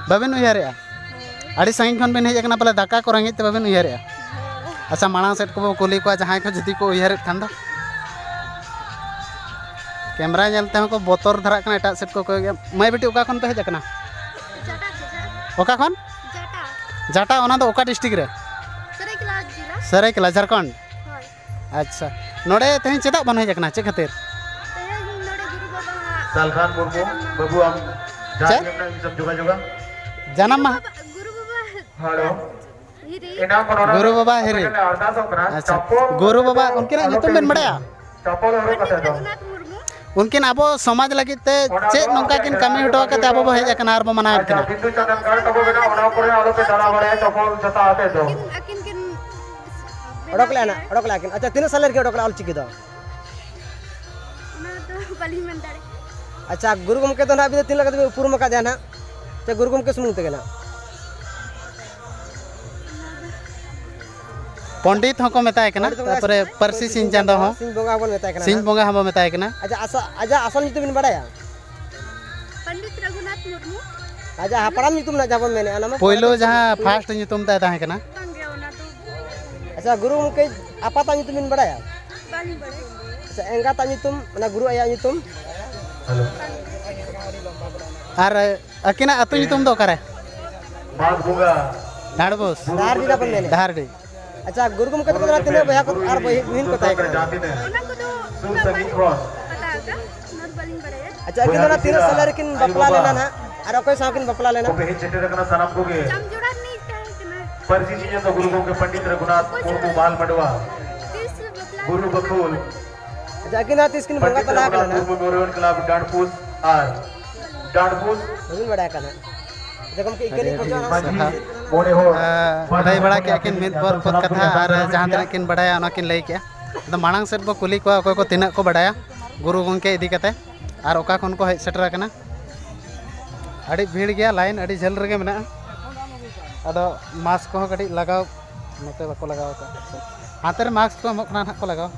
ᱵᱟᱹᱵᱤᱱ ᱩᱭᱦᱟᱹᱨᱮᱜᱼᱟ? ᱦᱳᱭ᱾ ᱟᱹᱰᱤ ᱥᱟᱺᱜᱤᱧ ᱠᱷᱚᱱ ᱵᱤᱱ ᱦᱮᱡ ᱟᱠᱟᱱᱟ, ᱯᱟᱞᱮ ᱫᱟᱠᱟ ᱠᱚ ᱨᱮᱸᱜᱮᱡ ᱛᱮ ᱵᱟᱹᱵᱤᱱ ᱩᱭᱦᱟᱹᱨᱮᱜᱼᱟ? ᱦᱳᱭ᱾ ᱟᱪᱪᱷᱟ, ᱢᱟᱲᱟᱝ ᱥᱮᱫ ᱠᱚᱵᱚ ᱠᱩᱞᱤ ᱠᱚᱣᱟ, ᱡᱟᱦᱟᱸᱭ ᱠᱚ ᱡᱩᱫᱤ ᱠᱚ ᱩᱭᱦᱟᱹᱨᱮᱫ ᱠᱷᱟᱱ ᱫᱚ᱾ ᱠᱮᱢᱨᱟ ᱧᱮᱞ ᱛᱮᱦᱚᱸ ᱠᱚ ᱵᱚᱛᱚᱨ ᱫᱷᱟᱨᱟᱜ ᱠᱟᱱᱟ, ᱮᱴᱟᱜ ᱥᱮᱫ ᱠᱚ ᱠᱚᱭᱚᱜᱮᱜᱼᱟ᱾ ᱢᱟᱹᱭ ᱵᱤᱴᱤ, ᱚᱠᱟ ᱠᱷᱚᱱ ᱯᱮ ᱦᱮᱡ ᱟᱠᱟᱱᱟ? ᱡᱟᱴᱟ ᱠᱷᱚᱱᱟᱜ᱾ ᱚᱠᱟ ᱠᱷᱚᱱ? ᱡᱟᱴᱟ᱾ ᱡᱟᱴᱟ, ᱚᱱᱟ ᱫᱚ ᱚᱠᱟ ᱰᱤᱥᱴᱨᱤᱠᱴ ᱨᱮ? ᱥᱟᱹᱨᱟᱹᱭᱠᱮᱞᱟ ᱡᱮᱞᱟ᱾ ᱥᱟᱹᱨᱟᱹᱭᱠᱮᱞᱟ, ᱡᱷᱟᱲᱠᱷᱚᱸᱰ᱾ ᱦᱳᱭ᱾ ᱟᱪᱪᱷᱟ, ᱱᱚᱰᱮ ᱛᱮᱦᱮᱧ ᱪᱮᱫᱟᱜ ᱵᱚᱱ ᱦᱮᱡ ᱟᱠᱟᱱᱟ, ᱪᱮᱫ ᱠᱷᱟᱹᱛᱤᱨ? ᱛᱮᱦᱮᱧ ᱱᱚᱰᱮ ᱜᱩᱨᱩ ᱵᱟᱵᱟᱣᱟᱜ ᱥᱟᱞᱠᱷᱟᱱ ᱢᱩᱨᱢᱩ, ᱡᱟᱱᱟᱢ ᱢᱟᱦᱟ᱾ ᱵᱟᱹᱵᱩ, ᱟᱢ ᱡᱟᱦᱟᱸ ᱪᱮᱫ? ᱜᱮ ᱢᱮᱱᱟᱜ, ᱤᱧ ᱥᱟᱶ ᱡᱳᱜᱟᱡᱳᱜᱟ᱾ ᱡᱟᱱᱟᱢ ᱢᱟᱦᱟ? ᱜᱩᱨᱩ ᱵᱟᱵᱟ, ᱜᱩᱨᱩ ᱵᱟᱵᱟ᱾ ᱦᱮᱞᱳ᱾ ᱦᱤᱨᱤ᱾ ᱮᱱᱟᱝ ᱠᱷᱚᱱ ᱚᱱᱟ ᱜᱩᱨᱩ ᱵᱟᱵᱟ ᱦᱤᱨᱤ᱾ ᱟᱯᱮ ᱴᱷᱮᱱ ᱞᱮ ᱟᱨᱫᱟᱥᱚᱜ ᱠᱟᱱᱟ, ᱟᱪᱪᱷᱟ, ᱪᱟᱯᱚᱞ ᱜᱩᱨᱩ ᱵᱟᱵᱟ, ᱟᱞᱚᱯᱮ ᱩᱱᱠᱤᱱᱟᱜ ᱧᱩᱛᱩᱢ ᱵᱮᱱ ᱵᱟᱲᱟᱭᱟ? ᱪᱟᱯᱚᱞ ᱦᱚᱨᱚᱜ ᱠᱟᱛᱮ ᱫᱚ᱾ ᱯᱚᱱᱰᱤᱛ ᱨᱚᱜᱷᱩᱱᱟᱛᱷ ᱢᱩᱨᱢᱩ᱾ ᱩᱱᱠᱤᱱ ᱟᱵᱚ ᱥᱚᱢᱟᱡᱽ ᱞᱟᱹᱜᱤᱫ ᱛᱮ ᱪᱮᱫ ᱱᱚᱝᱠᱟ ᱠᱤᱱ ᱠᱟᱹᱢᱤ ᱦᱚᱴᱚ ᱟᱠᱟᱫ ᱛᱮ ᱟᱵᱚ ᱵᱚ ᱦᱮᱡ ᱟᱠᱟᱱᱟ ᱟᱨ ᱵᱚ ᱢᱟᱱᱟᱣᱮᱫ ᱠᱤᱱᱟ? ᱟᱪᱪᱷᱟ, ᱵᱤᱫᱩ ᱪᱟᱸᱫᱟᱱ ᱜᱟᱲ ᱛᱟᱵᱚ ᱢᱮᱱᱟᱜᱼᱟ, ᱚᱱᱟ ᱠᱚᱨᱮ ᱟᱞᱚᱯᱮ ᱫᱟᱬᱟ ᱵᱟᱲᱟᱭᱟ ᱪᱟᱯᱚᱞ ᱡᱩᱛᱟ ᱟᱛᱮ ᱫᱚ᱾ ᱟᱹᱠᱤᱱ, ᱟᱹᱠᱤᱱ ᱠᱤᱱ ᱚᱰᱚᱠ ᱞᱮᱜᱼᱟ ᱱᱟᱜ, ᱚᱰᱚᱠ ᱞᱮᱜᱼᱟ ᱠᱤᱱ᱾ ᱟᱪᱪᱷᱟ, ᱛᱤᱱᱟᱹᱜ ᱥᱟᱞ ᱨᱮᱠᱤᱱ ᱚᱰᱚᱠ ᱞᱮᱜᱼᱟ ᱚᱞ ᱪᱤᱠᱤ ᱫᱚ? ᱚᱱᱟ ᱫᱚ ᱵᱟᱹᱞᱤᱧ ᱢᱮᱱ ᱫᱟᱲᱮᱭᱟᱜᱼᱟ᱾ ᱟᱪᱪᱷᱟ, ᱜᱩᱨᱩ ᱜᱚᱢᱠᱮ ᱫᱚ ᱱᱟᱜ ᱟᱹᱵᱤᱱ ᱫᱚ ᱛᱤᱱᱟᱹᱜ ᱞᱮᱠᱟ ᱛᱮᱵᱤᱱ ᱩᱯᱨᱩᱢ ᱟᱠᱟᱫᱮᱭᱟ ᱱᱟᱜ? ᱥᱮ ᱜᱩᱨᱩ ᱜᱚᱢᱠᱮ ᱥᱩᱢᱩᱝ ᱛᱮᱜᱮ ᱱᱟᱜ? ᱯᱚᱱᱰᱤᱛ ᱦᱚᱸᱠᱚ ᱢᱮᱛᱟᱭ ᱠᱟᱱᱟ, ᱯᱚᱱᱰᱤᱛ ᱦᱚᱸ ᱛᱟᱨᱯᱚᱨᱮ ᱯᱟᱹᱨᱥᱤ ᱥᱤᱧ ᱪᱟᱸᱫᱚ ᱦᱚᱸ᱾ ᱥᱤᱧ ᱵᱚᱸᱜᱟ ᱦᱚᱸᱵᱚᱱ ᱢᱮᱛᱟᱭ ᱠᱟᱱᱟ ᱥᱤᱧ ᱱᱟᱜ᱾ ᱵᱚᱸᱜᱟ ᱦᱚᱸᱵᱚ ᱢᱮᱛᱟᱭ ᱠᱟᱱᱟ᱾ ᱟᱪᱪᱷᱟ, ᱟᱥᱟ-, ᱟᱡᱟᱜ ᱟᱥᱚᱞ ᱧᱩᱛᱩᱢ ᱵᱤᱱ ᱵᱟᱲᱟᱭᱟ? ᱯᱚᱱᱰᱤᱛ ᱨᱚᱜᱷᱩᱱᱟᱛᱷ ᱢᱩᱨᱢᱩ᱾ ᱟᱡᱟᱜ ᱦᱟᱯᱲᱟᱢ ᱧᱩᱛᱩᱢ ᱨᱮᱱᱟᱜ ᱡᱟᱦᱟᱸ ᱵᱚᱱ ᱢᱮᱱᱮᱫᱼᱟ, ᱚᱱᱟ ᱢᱟ ᱯᱳᱭᱞᱳ ᱯᱚᱨᱮ ᱡᱟᱦᱟᱸ ᱯᱳᱭᱞᱳ᱾ ᱯᱷᱟᱥᱴ ᱧᱩᱛᱩᱢ ᱛᱟᱭ ᱛᱟᱦᱮᱸ ᱠᱟᱱᱟ᱾ ᱵᱟᱝᱜᱮ, ᱚᱱᱟ ᱫᱚ᱾ ᱟᱪᱪᱷᱟ, ᱜᱩᱨᱩ ᱜᱚᱢᱠᱮ ᱟᱯᱟᱛᱟᱜ ᱧᱩᱛᱩᱢ ᱵᱤᱱ ᱵᱟᱲᱟᱭᱟ? ᱵᱟᱹᱞᱤᱧ ᱵᱟᱲᱟᱭᱟ᱾ ᱟᱪᱪᱷᱟ, ᱮᱸᱜᱟᱛᱟᱜ ᱧᱩᱛᱩᱢ, ᱚᱱᱟ ᱜᱩᱨᱩ ᱟᱭᱳᱣᱟᱜ ᱧᱩᱛᱩᱢ? ᱟᱨ ᱟᱹᱠᱤᱱᱟᱜ ᱟᱹᱛᱩ ᱧᱩᱛᱩᱢ ᱫᱚ ᱚᱠᱟᱨᱮ? ᱢᱟᱜᱽ ᱵᱚᱸᱜᱟ᱾ ᱰᱷᱟᱲᱵᱚᱥ᱾ ᱰᱟᱦᱟᱨᱰᱤ ᱱᱟᱜ ᱵᱚᱱ ᱢᱮᱱᱮᱫᱼᱟ᱾ ᱰᱟᱦᱟᱨᱰᱤ᱾ ᱟᱪᱪᱷᱟ, ᱜᱩᱨᱩ ᱜᱚᱢᱠᱮ ᱛᱟᱠᱚ ᱫᱚ ᱛᱤᱱᱟᱹᱜ ᱵᱚᱭᱦᱟ ᱠᱚ ᱟᱨ ᱵᱚᱭᱦᱟ ᱵᱩᱦᱤᱱ ᱠᱚ ᱛᱟᱦᱮᱸ ᱠᱟᱱᱟ? ᱚᱱᱟ ᱠᱚᱫᱚ ᱩᱱᱟᱹᱜ ᱵᱟᱹᱞᱤᱧ ᱯᱟᱛᱟ ᱟᱠᱟᱫᱼᱟ, ᱩᱱᱟᱹᱜ ᱵᱟᱹᱞᱤᱧ ᱵᱟᱲᱟᱭᱟ᱾ ᱟᱪᱪᱷᱟ, ᱟᱹᱠᱤᱱ ᱫᱚ ᱚᱱᱟ ᱛᱤᱱᱟᱹᱜ ᱥᱟᱞ ᱨᱮᱠᱤᱱ ᱵᱟᱯᱞᱟ ᱞᱮᱱᱟ ᱱᱟᱦᱟᱜ? ᱟᱨ ᱚᱠᱚᱭ ᱥᱟᱶ ᱠᱤᱱ ᱵᱟᱯᱞᱟ ᱞᱮᱱᱟ? ᱠᱚᱯᱮ ᱦᱮᱡ ᱥᱮᱴᱮᱨ ᱟᱠᱟᱱᱟ ᱥᱟᱱᱟᱢ ᱠᱚᱜᱮ᱾ ᱡᱟᱢ ᱡᱚᱲᱟ ᱨᱤᱱᱤᱡ ᱛᱟᱦᱮᱸ ᱠᱟᱱᱟ᱾ ᱯᱟᱹᱨᱥᱤ ᱥᱤᱧ ᱫᱚ ᱜᱩᱨᱩ ᱜᱚᱢᱠᱮ ᱯᱚᱱᱰᱤᱛ ᱨᱚᱜᱷᱩᱱᱟᱛᱷ ᱢᱩᱨᱢᱩ ᱢᱟᱦᱟᱞ ᱢᱟᱰᱣᱟ᱾ ᱛᱤᱥ ᱵᱟᱯᱞᱟ ᱵᱩᱨᱩ ᱵᱟᱹᱠᱷᱩᱞ᱾ ᱟᱪᱪᱷᱟ, ᱟᱹᱠᱤᱱ ᱦᱚᱸ ᱛᱤᱥ ᱠᱤᱱ ᱵᱚᱸᱜᱟ ᱛᱟᱞᱟ ᱟᱠᱟᱱᱟ ᱱᱟᱦᱟᱜ? ᱵᱩᱨᱩ ᱢᱮᱢᱳᱨᱤᱭᱟᱞ ᱠᱞᱟᱵᱽ ᱰᱟᱸᱰᱵᱩᱥ ᱟᱨ ᱰᱟᱸᱰᱵᱩᱥ᱾ ᱵᱟᱹᱵᱤᱱ ᱵᱟᱲᱟᱭ ᱠᱟᱱᱟ᱾ ᱟᱪᱪᱷᱟ ᱜᱚᱢᱠᱮ, ᱤᱠᱟᱹᱞᱤᱧ ᱠᱷᱚᱡᱚᱜᱼᱟ ᱱᱟᱦᱟᱜ᱾ ᱥᱟᱨᱦᱟᱣ᱾ ᱢᱚᱬᱮ ᱦᱚᱲ᱾ ᱟᱸ, ᱞᱟᱹᱭ ᱵᱟᱲᱟ ᱠᱮᱜᱼᱟ ᱠᱤᱱ ᱢᱤᱫ ᱵᱟᱨ ᱯᱚᱫ ᱠᱟᱛᱷᱟ, ᱟᱨ ᱡᱟᱦᱟᱸ ᱛᱤᱱᱟᱹᱜ ᱠᱤᱱ ᱵᱟᱲᱟᱭᱟ ᱚᱱᱟ ᱠᱤᱱ ᱞᱟᱹᱭ ᱠᱮᱜᱼᱟ᱾ ᱟᱫᱚ ᱢᱟᱲᱟᱝ ᱥᱮᱫ ᱵᱚ ᱠᱩᱞᱤ ᱠᱚᱣᱟ ᱚᱠᱚᱭ ᱠᱚ ᱛᱤᱱᱟᱹᱜ ᱠᱚ ᱵᱟᱲᱟᱭᱟ ᱜᱩᱨᱩ ᱜᱚᱢᱠᱮ ᱤᱫᱤ ᱠᱟᱛᱮ, ᱟᱨ ᱚᱠᱟ ᱠᱷᱚᱱ ᱠᱚ ᱦᱮᱡ ᱥᱮᱴᱮᱨ ᱟᱠᱟᱱᱟ᱾ ᱟᱹᱰᱤ ᱵᱷᱤᱲ ᱜᱮᱭᱟ, ᱞᱟᱭᱤᱱ ᱟᱹᱰᱤ ᱡᱷᱟᱹᱞ ᱨᱮᱜᱮ ᱢᱮᱱᱟᱜᱼᱟ᱾ ᱟᱫᱚ ᱢᱟᱥᱠ ᱠᱚᱦᱚᱸ ᱠᱟᱹᱴᱤᱡ ᱞᱟᱜᱟᱣ, ᱱᱚᱛᱮ ᱵᱟᱠᱚ ᱞᱟᱜᱟᱣ ᱟᱠᱟᱫᱼᱟ᱾ ᱦᱟᱱᱛᱮ ᱨᱮ ᱢᱟᱥᱠ ᱠᱚ ᱮᱢᱚᱜ ᱠᱟᱱᱟ ᱱᱟᱦᱟᱜ ᱠᱚ ᱞᱟᱜᱟᱣ᱾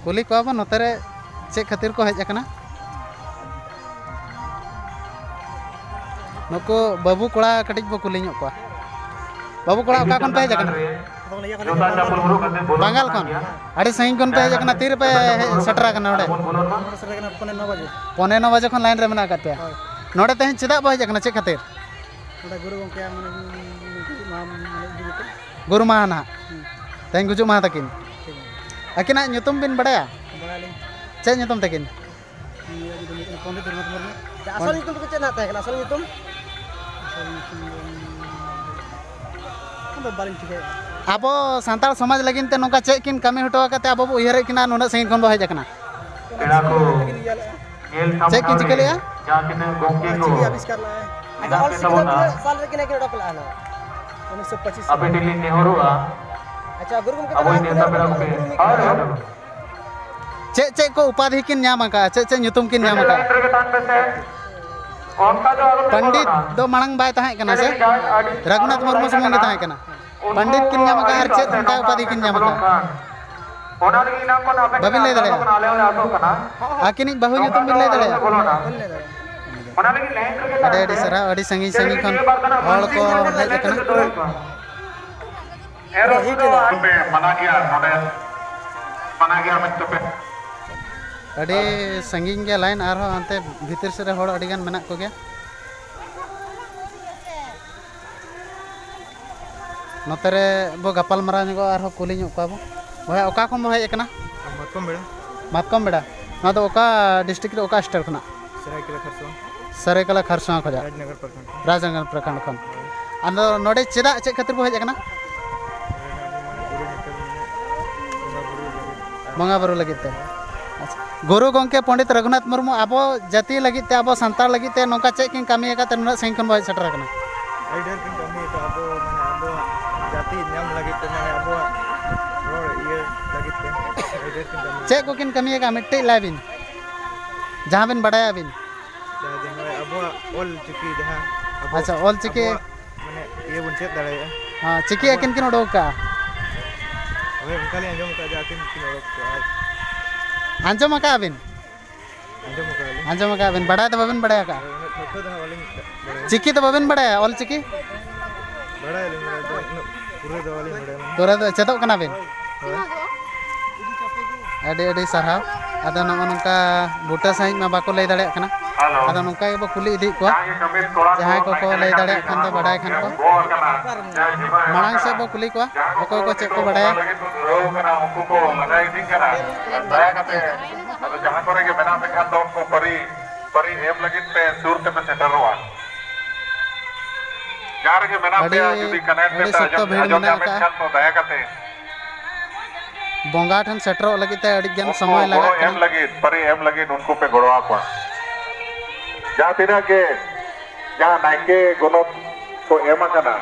ᱠᱩᱞᱤ ᱠᱚᱣᱟ ᱵᱚᱱ ᱱᱚᱛᱮ ᱨᱮ ᱪᱮᱫ ᱠᱷᱟᱹᱛᱤᱨ ᱠᱚ ᱦᱮᱡ ᱟᱠᱟᱱᱟ᱾ ᱱᱩᱠᱩ ᱵᱟᱹᱵᱩ ᱠᱚᱲᱟ ᱠᱟᱹᱴᱤᱡ ᱵᱚ ᱠᱩᱞᱤ ᱧᱚᱜ ᱠᱚᱣᱟ᱾ ᱵᱟᱹᱵᱩ ᱠᱚᱲᱟ, ᱚᱠᱟ ᱠᱷᱚᱱ ᱯᱮ ᱦᱮᱡ ᱟᱠᱟᱱᱟ? ᱵᱟᱝᱜᱟᱞ ᱠᱷᱚᱱ? ᱟᱹᱰᱤ ᱥᱟᱺᱜᱤᱧ ᱠᱷᱚᱱ ᱯᱮ ᱦᱮᱡ ᱟᱠᱟᱱᱟ, ᱛᱤ ᱨᱮᱯᱮ ᱦᱮᱡ ᱥᱮᱴᱮᱨ ᱟᱠᱟᱱᱟ ᱱᱚᱰᱮ? ᱱᱚᱰᱮ ᱥᱮᱴᱮᱨ ᱟᱠᱟᱱᱟ ᱯᱚᱱᱮ ᱱᱚ ᱵᱟᱡᱮ᱾ ᱯᱚᱱᱮ ᱱᱚ ᱵᱟᱡᱮ ᱠᱷᱚᱱ ᱞᱟᱭᱤᱱ ᱨᱮ ᱢᱮᱱᱟᱜ ᱟᱠᱟᱫ ᱯᱮᱭᱟ? ᱦᱳᱭ᱾ ᱱᱚᱰᱮ ᱛᱮᱦᱮᱧ ᱪᱮᱫᱟᱜ ᱵᱚ ᱦᱮᱡ ᱟᱠᱟᱱᱟ, ᱪᱮᱫ ᱠᱷᱟᱹᱛᱤᱨ? ᱱᱚᱰᱮ ᱜᱩᱨᱩ ᱜᱚᱢᱠᱮᱭᱟᱜ ᱢᱟᱱᱮ ᱢᱟᱱᱮ ᱤᱫᱤ ᱠᱟᱛᱮ᱾ ᱜᱩᱨᱩ ᱢᱟᱦᱟ ᱱᱟᱦᱟᱜ᱾ ᱦᱩᱸ᱾ ᱛᱮᱦᱮᱧ ᱜᱩᱡᱩᱜ ᱢᱟᱦᱟ ᱛᱟᱹᱠᱤᱱ᱾ ᱴᱷᱤᱠ ᱜᱮᱭᱟ᱾ ᱟᱹᱠᱤᱱᱟᱜ ᱧᱩᱛᱩᱢ ᱵᱤᱱ ᱵᱟᱲᱟᱭᱟ? ᱵᱟᱲᱟᱭᱟᱞᱤᱧ᱾ ᱪᱮᱫ ᱧᱩᱛᱩᱢ ᱛᱟᱹᱠᱤᱱ? ᱤᱭᱟᱹ ᱧᱩᱛᱩᱢ ᱦᱩᱭᱩᱜ ᱠᱟᱱᱟ ᱯᱚᱱᱰᱤᱛ ᱨᱚᱜᱷᱩᱱᱟᱛᱷ ᱢᱩᱨᱢᱩ᱾ ᱟᱪᱪᱷᱟ, ᱟᱥᱚᱞ ᱧᱩᱛᱩᱢ ᱛᱟᱠᱚ ᱪᱮᱫ ᱱᱟᱦᱟᱜ ᱛᱟᱦᱮᱸ ᱠᱟᱱᱟ? ᱟᱥᱚᱞ ᱧᱩᱛᱩᱢ? ᱟᱥᱚᱞ ᱧᱩᱛᱩᱢ ᱫᱚ ᱚᱱᱟ ᱫᱚ ᱵᱟᱹᱞᱤᱧ ᱴᱷᱤᱠᱟᱹᱭᱮᱫᱼᱟ᱾ ᱟᱵᱚ ᱥᱟᱱᱛᱟᱲ ᱥᱚᱢᱟᱡᱽ ᱞᱟᱹᱜᱤᱫ ᱛᱮ ᱱᱚᱝᱠᱟ ᱪᱮᱫ ᱠᱤᱱ ᱠᱟᱹᱢᱤ ᱦᱚᱴᱚ ᱟᱠᱟᱫ ᱛᱮ ᱟᱵᱚ ᱵᱚ ᱩᱭᱦᱟᱹᱨᱮᱫ ᱠᱤᱱᱟ, ᱱᱩᱱᱟᱹᱜ ᱥᱟᱺᱜᱤᱧ ᱠᱷᱚᱱ ᱵᱚ ᱦᱮᱡ ᱟᱠᱟᱱᱟ? ᱯᱮᱲᱟ ᱠᱚ, ᱧᱮᱞ ᱥᱟᱢᱴᱟᱣ ᱪᱮᱫ ᱠᱤᱱ ᱪᱤᱠᱟᱹ ᱨᱮ ᱞᱮᱜᱼᱟ? ᱡᱟᱦᱟᱸ ᱛᱤᱱᱟᱹᱜ ᱜᱚᱢᱠᱮ ᱠᱚ ᱚᱞᱪᱤᱠᱤ ᱟᱵᱤᱥᱠᱟᱨ ᱞᱮᱜᱼᱟᱭ᱾ ᱟᱪᱪᱷᱟ, ᱢᱮᱱᱟᱜ ᱚᱞᱪᱤᱠᱤ ᱫᱚ ᱛᱟᱵᱚᱱᱟ᱾ ᱛᱤᱱᱟᱹᱜ ᱥᱟᱞ ᱨᱮᱠᱤᱱ ᱦᱮᱡ ᱦᱚᱴᱚ ᱠᱟᱜᱼᱟ ᱱᱚᱣᱟ? ᱩᱱᱤᱥᱥᱚ ᱯᱚᱸᱪᱤᱥ᱾ ᱟᱯᱮ ᱴᱷᱮᱱ ᱞᱤᱧ ᱱᱮᱦᱚᱨᱚᱜᱼᱟ᱾ ᱟᱪᱪᱷᱟ, ᱜᱩᱨᱩ ᱜᱚᱢᱠᱮ, ᱟᱵᱚᱭᱤᱡ ᱛᱟᱦᱚᱞᱮ ᱱᱮᱣᱛᱟ ᱯᱮᱲᱟ ᱛᱤᱱᱟᱹᱜ ᱠᱚᱯᱮ᱾ ᱜᱩᱨᱩ ᱢᱤᱫ ᱦᱳᱭ, ᱠᱟᱱᱟ? ᱦᱳᱭ, ᱦᱳᱭ᱾ ᱪᱮᱫ ᱪᱮᱫ ᱠᱚ ᱩᱯᱟᱫᱷᱤ ᱠᱤᱱ ᱧᱟᱢ ᱟᱠᱟᱫᱼᱟ? ᱪᱮᱫ ᱪᱮᱫ ᱧᱩᱛᱩᱢ ᱠᱤᱱ ᱧᱟᱢ ᱟᱠᱟᱫᱼᱟ? ᱞᱟᱭᱤᱱ ᱨᱮᱜᱮ ᱛᱟᱦᱮᱱ ᱯᱮᱥᱮ᱾ ᱚᱱᱠᱟ ᱫᱚ ᱟᱞᱚᱯᱮ ᱯᱚᱱᱰᱤᱛ ᱵᱚᱞᱚᱱᱟ᱾ ᱫᱚ ᱢᱟᱲᱟᱝ ᱵᱟᱭ ᱛᱟᱦᱮᱸ ᱠᱟᱱᱟ ᱥᱮ? ᱡᱟᱦᱟᱸᱭ ᱟᱹᱰᱤ ᱨᱟᱹᱜᱷᱩᱱᱟᱛᱷ ᱢᱩᱨᱢᱩ ᱥᱩᱢᱩᱝ ᱜᱮ ᱛᱟᱦᱮᱸ ᱠᱟᱱᱟ? ᱩᱱᱠᱩ ᱯᱚᱱᱰᱤᱛ ᱠᱤᱱ ᱧᱟᱢ ᱟᱠᱟᱫᱼᱟ, ᱟᱨ ᱟᱹᱰᱤ ᱪᱮᱫ ᱚᱱᱠᱟ ᱥᱟᱥᱛᱟ ᱩᱯᱟᱫᱷᱤ ᱠᱤᱱ ᱧᱟᱢ ᱵᱚᱞᱚᱱ ᱟᱠᱟᱫᱼᱟ? ᱠᱷᱟᱱ᱾ ᱚᱱᱟ ᱞᱟᱹᱜᱤᱫ ᱮᱱᱟᱝ ᱠᱷᱚᱱ ᱟᱯᱮ ᱵᱟᱹᱵᱤᱱ ᱞᱟᱹᱭ ᱴᱷᱮᱱ ᱫᱟᱲᱮᱭᱟᱜᱼᱟ? ᱟᱞᱮ ᱦᱚᱸᱞᱮ ᱟᱥᱚᱜ ᱠᱟᱱᱟ᱾ ᱟᱹᱠᱤᱱᱤᱡ ᱵᱟᱹᱦᱩ ᱱᱚᱝᱠᱟ ᱧᱩᱛᱩᱢ ᱵᱤᱱ ᱫᱚ ᱞᱟᱹᱭ ᱟᱞᱚᱯᱮ ᱫᱟᱲᱮᱭᱟᱜᱼᱟ? ᱵᱚᱞᱚᱱᱟ᱾ ᱚᱱᱟ ᱞᱟᱹᱜᱤᱫ ᱞᱟᱭᱤᱱ ᱨᱮᱜᱮ ᱟᱹᱰᱤ ᱛᱟᱦᱮᱸ ᱟᱹᱰᱤ ᱯᱮ᱾ ᱥᱟᱨᱦᱟᱣ, ᱟᱹᱰᱤ ᱥᱟᱺᱜᱤᱧ ᱡᱮ ᱥᱟᱺᱜᱤᱧ ᱠᱷᱚᱱ ᱢᱤᱫ ᱵᱟᱨ ᱫᱚ ᱱᱟᱜ ᱦᱚᱲ ᱠᱚ ᱢᱟᱹᱡᱷᱤ ᱦᱮᱡ ᱟᱠᱟᱱᱟ᱾ ᱮᱱ ᱨᱮᱦᱚᱸ ᱫᱚ ᱟᱞᱚᱯᱮ ᱢᱟᱱᱟ ᱜᱮᱭᱟ, ᱱᱚᱰᱮ ᱢᱟᱱᱟ ᱜᱮᱭᱟ ᱢᱮᱱᱛᱮ ᱯᱮ᱾ ᱟᱹᱰᱤ ᱥᱟᱺᱜᱤᱧ ᱜᱮᱭᱟ ᱞᱟᱭᱤᱱ, ᱟᱨᱦᱚᱸ ᱦᱟᱱᱛᱮ ᱵᱷᱤᱛᱤᱨ ᱥᱮᱫ ᱨᱮ ᱦᱚᱲ ᱟᱹᱰᱤ ᱜᱟᱱ ᱢᱮᱱᱟᱜ ᱠᱚᱜᱮᱭᱟ᱾ ᱱᱚᱛᱮ ᱨᱮ ᱵᱚ ᱜᱟᱯᱟᱞ ᱢᱟᱨᱟᱣ ᱧᱚᱜᱚᱜᱼᱟ, ᱟᱨᱦᱚᱸ ᱠᱩᱞᱤ ᱧᱚᱜ ᱠᱚᱣᱟ ᱵᱚ᱾ ᱵᱚᱭᱦᱟ, ᱚᱠᱟ ᱠᱷᱚᱱ ᱵᱚ ᱦᱮᱡ ᱟᱠᱟᱱᱟ? ᱢᱟᱛᱠᱚᱢ ᱵᱮᱲᱟ᱾ ᱢᱟᱛᱠᱚᱢ ᱵᱮᱲᱟ᱾ ᱱᱚᱣᱟ ᱫᱚ ᱚᱠᱟ ᱰᱤᱥᱴᱨᱤᱠᱴ ᱨᱮ, ᱚᱠᱟ ᱥᱴᱮᱴ ᱠᱷᱚᱱᱟᱜ? ᱥᱟᱹᱨᱟᱹᱭᱠᱮᱞᱟ ᱠᱷᱟᱨᱥᱚᱣᱟ᱾ ᱥᱟᱹᱨᱟᱹᱭᱠᱮᱞᱟ ᱠᱷᱟᱨᱥᱚᱣᱟ ᱠᱷᱚᱱᱟᱜ᱾ ᱨᱟᱡᱽᱱᱚᱜᱚᱨ ᱯᱨᱚᱠᱷᱚᱸᱰ᱾ ᱨᱟᱡᱽᱱᱚᱜᱚᱨ ᱯᱨᱚᱠᱷᱚᱸᱰ ᱠᱷᱚᱱ᱾ ᱟᱫᱚ ᱱᱚᱰᱮ ᱪᱮᱫᱟᱜ, ᱪᱮᱫ ᱠᱷᱟᱹᱛᱤᱨ ᱵᱚ ᱦᱮᱡ ᱟᱠᱟᱱᱟ? ᱵᱚᱸᱜᱟ ᱵᱩᱨᱩ ᱞᱟᱹᱜᱤᱫ ᱛᱮ᱾ ᱟᱪᱪᱷᱟ, ᱜᱩᱨᱩ ᱜᱚᱢᱠᱮ ᱯᱚᱱᱰᱤᱛ ᱨᱚᱜᱷᱩᱱᱟᱛᱷ ᱢᱩᱨᱢᱩ ᱟᱵᱚ ᱡᱟᱹᱛᱤ ᱞᱟᱹᱜᱤᱫ ᱛᱮ, ᱟᱵᱚ ᱥᱟᱱᱛᱟᱲ ᱞᱟᱹᱜᱤᱫ ᱛᱮ ᱱᱚᱝᱠᱟ ᱪᱮᱫ ᱠᱤᱱ ᱠᱟᱹᱢᱤ ᱟᱠᱟᱫ ᱛᱮ ᱱᱩᱱᱟᱹᱜ ᱥᱟᱺᱜᱤᱧ ᱠᱷᱚᱱ ᱵᱚ ᱦᱮᱡ ᱥᱮᱴᱮᱨ ᱟᱠᱟᱱᱟ? ᱟᱹᱰᱤ ᱰᱷᱮᱨ ᱠᱤᱱ ᱠᱟᱹᱢᱤ ᱟᱠᱟᱫ, ᱟᱵᱚ, ᱢᱟᱱᱮ, ᱟᱵᱚᱣᱟᱜ ᱡᱟᱹᱛᱤ ᱧᱟᱢ ᱞᱟᱹᱜᱤᱫ ᱛᱮ, ᱢᱟᱱᱮ, ᱟᱵᱚᱣᱟᱜ ᱨᱚᱲ ᱤᱭᱟᱹ ᱞᱟᱹᱜᱤᱫ ᱛᱮ ᱟᱹᱰᱤ ᱰᱷᱮᱨ ᱠᱤᱱ ᱠᱟᱹᱢᱤ ᱪᱮᱫ ᱟᱠᱟᱫ᱾ ᱠᱚᱠᱤᱱ ᱠᱟᱹᱢᱤ ᱟᱠᱟᱫ, ᱢᱤᱫᱴᱤᱡ ᱞᱟᱹᱭ ᱵᱤᱱ, ᱡᱟᱦᱟᱸ ᱵᱤᱱ ᱵᱟᱰᱟᱭᱟ ᱟᱹᱵᱤᱱ᱾ ᱡᱟᱦᱟᱸ ᱡᱮ ᱱᱚᱜᱼᱚᱭ ᱟᱵᱚᱣᱟᱜ ᱚᱞ ᱪᱤᱠᱤ, ᱡᱟᱦᱟᱸ ᱟᱵᱚ, ᱟᱪᱪᱷᱟ, ᱚᱞ ᱪᱤᱠᱤ᱾ ᱟᱵᱚᱣᱟᱜ, ᱢᱟᱱᱮ, ᱤᱭᱟᱹ ᱵᱚᱱ ᱪᱮᱫ ᱫᱟᱲᱮᱭᱟᱜᱼᱟ᱾ ᱦᱮᱸ, ᱪᱤᱠᱤ ᱟᱵᱚᱣᱟᱜ ᱟᱹᱠᱤᱱ ᱠᱤᱱ ᱩᱰᱩᱠ ᱟᱠᱟᱫᱼᱟ᱾ ᱦᱳᱭ, ᱚᱱᱠᱟ ᱞᱤᱧ ᱟᱸᱡᱚᱢ ᱟᱠᱟᱫᱼᱟ ᱡᱮ ᱟᱹᱠᱤᱱ ᱠᱤᱱ ᱚᱰᱚᱠ ᱠᱟᱜᱼᱟ᱾ ᱟᱸᱡᱚᱢ ᱟᱠᱟᱫᱼᱟ ᱵᱤᱱ? ᱟᱸᱡᱚᱢ ᱟᱠᱟᱫᱼᱟ ᱞᱤᱧ᱾ ᱟᱸᱡᱚᱢ ᱟᱠᱟᱫᱼᱟ ᱵᱤᱱ, ᱵᱟᱰᱟᱭ ᱫᱚ ᱵᱟᱵᱤᱱ ᱵᱟᱰᱟᱭ ᱟᱠᱟᱫᱼᱟ? ᱦᱳᱭ, ᱩᱱᱟᱹᱜ ᱴᱷᱟᱹᱣᱠᱟᱹ ᱫᱚ ᱦᱟᱸᱜ ᱵᱟᱹᱞᱤᱧ ᱵᱟᱲᱟᱭᱟ᱾ ᱪᱤᱠᱤ ᱫᱚ ᱵᱟᱵᱤᱱ ᱵᱟᱰᱟᱭᱟ, ᱚᱞ ᱪᱤᱠᱤ? ᱵᱟᱲᱟᱭᱟᱞᱤᱧ, ᱵᱟᱲᱟᱭ ᱫᱚ ᱩᱱᱟᱹᱜ ᱯᱩᱨᱟᱹ ᱫᱚ ᱵᱟᱹᱞᱤᱧ ᱵᱟᱲᱟᱭᱟ, ᱢᱟᱱᱮ᱾ ᱯᱩᱨᱟᱹ ᱫᱚ ᱪᱮᱫᱚᱜ ᱠᱟᱱᱟ ᱵᱤᱱ? ᱦᱳᱭ᱾ ᱟᱹᱰᱤ ᱟᱹᱰᱤ ᱥᱟᱨᱦᱟᱣ᱾ ᱟᱫᱚ ᱱᱚᱜᱼᱚ ᱱᱚᱝᱠᱟ ᱵᱩᱴᱟᱹ ᱥᱟᱺᱦᱤᱡ ᱢᱟ ᱵᱟᱠᱚ ᱞᱟᱹᱭ ᱫᱟᱲᱮᱭᱟᱜ ᱠᱟᱱᱟ᱾ ᱦᱮᱞᱳ᱾ ᱟᱫᱚ ᱱᱚᱝᱠᱟ ᱜᱮᱵᱚ ᱠᱩᱞᱤ ᱤᱫᱤᱭᱮᱫ ᱠᱚᱣᱟ᱾ ᱡᱟᱦᱟᱸᱭ ᱜᱮ ᱠᱟᱹᱢᱤ ᱠᱚᱲᱟ ᱠᱚ ᱡᱟᱦᱟᱸᱭ ᱠᱚᱠᱚ ᱱᱟᱭᱠᱮ ᱞᱟᱹᱭ ᱡᱟᱦᱟᱸ ᱫᱟᱲᱮᱭᱟᱜ ᱛᱤᱥ ᱠᱷᱟᱱ ᱫᱚ, ᱚᱱᱟ ᱵᱟᱰᱟᱭ ᱠᱷᱟᱱ ᱠᱚ᱾ ᱵᱚᱦᱚᱜ ᱟᱠᱟᱱᱟ, ᱡᱟᱦᱟᱸᱭ ᱡᱤᱢᱟᱹ ᱮᱢ ᱢᱟᱲᱟᱝ ᱟᱠᱟᱱᱟ, ᱥᱮᱫ ᱵᱚ ᱠᱩᱞᱤ ᱠᱚᱣᱟ, ᱡᱟᱦᱟᱸ ᱚᱠᱚᱭ ᱠᱚ ᱠᱚ ᱪᱮᱫ ᱠᱚ ᱱᱤᱛᱚᱜ ᱵᱟᱰᱟᱭᱟ᱾ ᱚᱱᱟ ᱞᱟᱹᱜᱤᱫ ᱠᱚ ᱫᱷᱩᱨᱟᱹᱣ ᱟᱠᱟᱱᱟ, ᱩᱱᱠᱩ ᱠᱚ ᱞᱟᱜᱟ ᱤᱫᱤᱜ ᱠᱟᱱᱟ᱾ ᱫᱟᱭᱟ ᱠᱟᱛᱮ ᱟᱫᱚ ᱡᱟᱦᱟᱸ ᱠᱚᱨᱮ ᱜᱮ ᱢᱮᱱᱟᱜ ᱯᱮ ᱠᱷᱟᱱ ᱫᱚ ᱩᱱᱠᱩ ᱯᱟᱹᱨᱤ, ᱯᱟᱹᱨᱤ ᱮᱢ ᱞᱟᱹᱜᱤᱫ ᱯᱮ ᱥᱩᱨ ᱛᱮᱯᱮ ᱥᱮᱴᱮᱨᱚᱜᱼᱟ᱾ ᱡᱟᱦᱟᱸ ᱨᱮᱜᱮ ᱢᱮᱱᱟᱜ ᱟᱹᱰᱤ, ᱯᱮᱭᱟ, ᱡᱩᱫᱤ ᱠᱟᱱᱮᱠᱴ ᱟᱹᱰᱤ ᱯᱮ ᱥᱚᱠᱛᱚ ᱟᱸᱡᱚᱢ, ᱵᱷᱤᱲ ᱟᱸᱡᱚᱢ ᱢᱮᱱᱟᱜ ᱧᱟᱢᱮᱫ ᱟᱠᱟᱫᱼᱟ᱾ ᱠᱷᱟᱱ ᱫᱚ ᱫᱟᱭᱟ ᱠᱟᱛᱮ ᱵᱚᱸᱜᱟ ᱴᱷᱮᱱ ᱥᱮᱴᱮᱨᱚᱜ ᱞᱟᱹᱜᱤᱫ ᱛᱮ ᱟᱹᱰᱤ ᱜᱟᱱ ᱩᱱᱠᱩ ᱥᱚᱢᱚᱭ ᱜᱚᱲᱚ ᱞᱟᱜᱟᱜ ᱮᱢ ᱠᱟᱱᱟ᱾ ᱞᱟᱹᱜᱤᱫ, ᱯᱟᱹᱨᱤ ᱮᱢ ᱞᱟᱹᱜᱤᱫ ᱩᱱᱠᱩ ᱯᱮ ᱜᱚᱲᱚ ᱟᱠᱚᱣᱟ᱾ ᱡᱟᱦᱟᱸ ᱛᱤᱱᱟᱹᱜ ᱜᱮ, ᱡᱟᱦᱟᱸ ᱱᱟᱭᱠᱮ ᱜᱚᱱᱚᱛ ᱠᱚ ᱮᱢ ᱟᱠᱟᱱᱟ,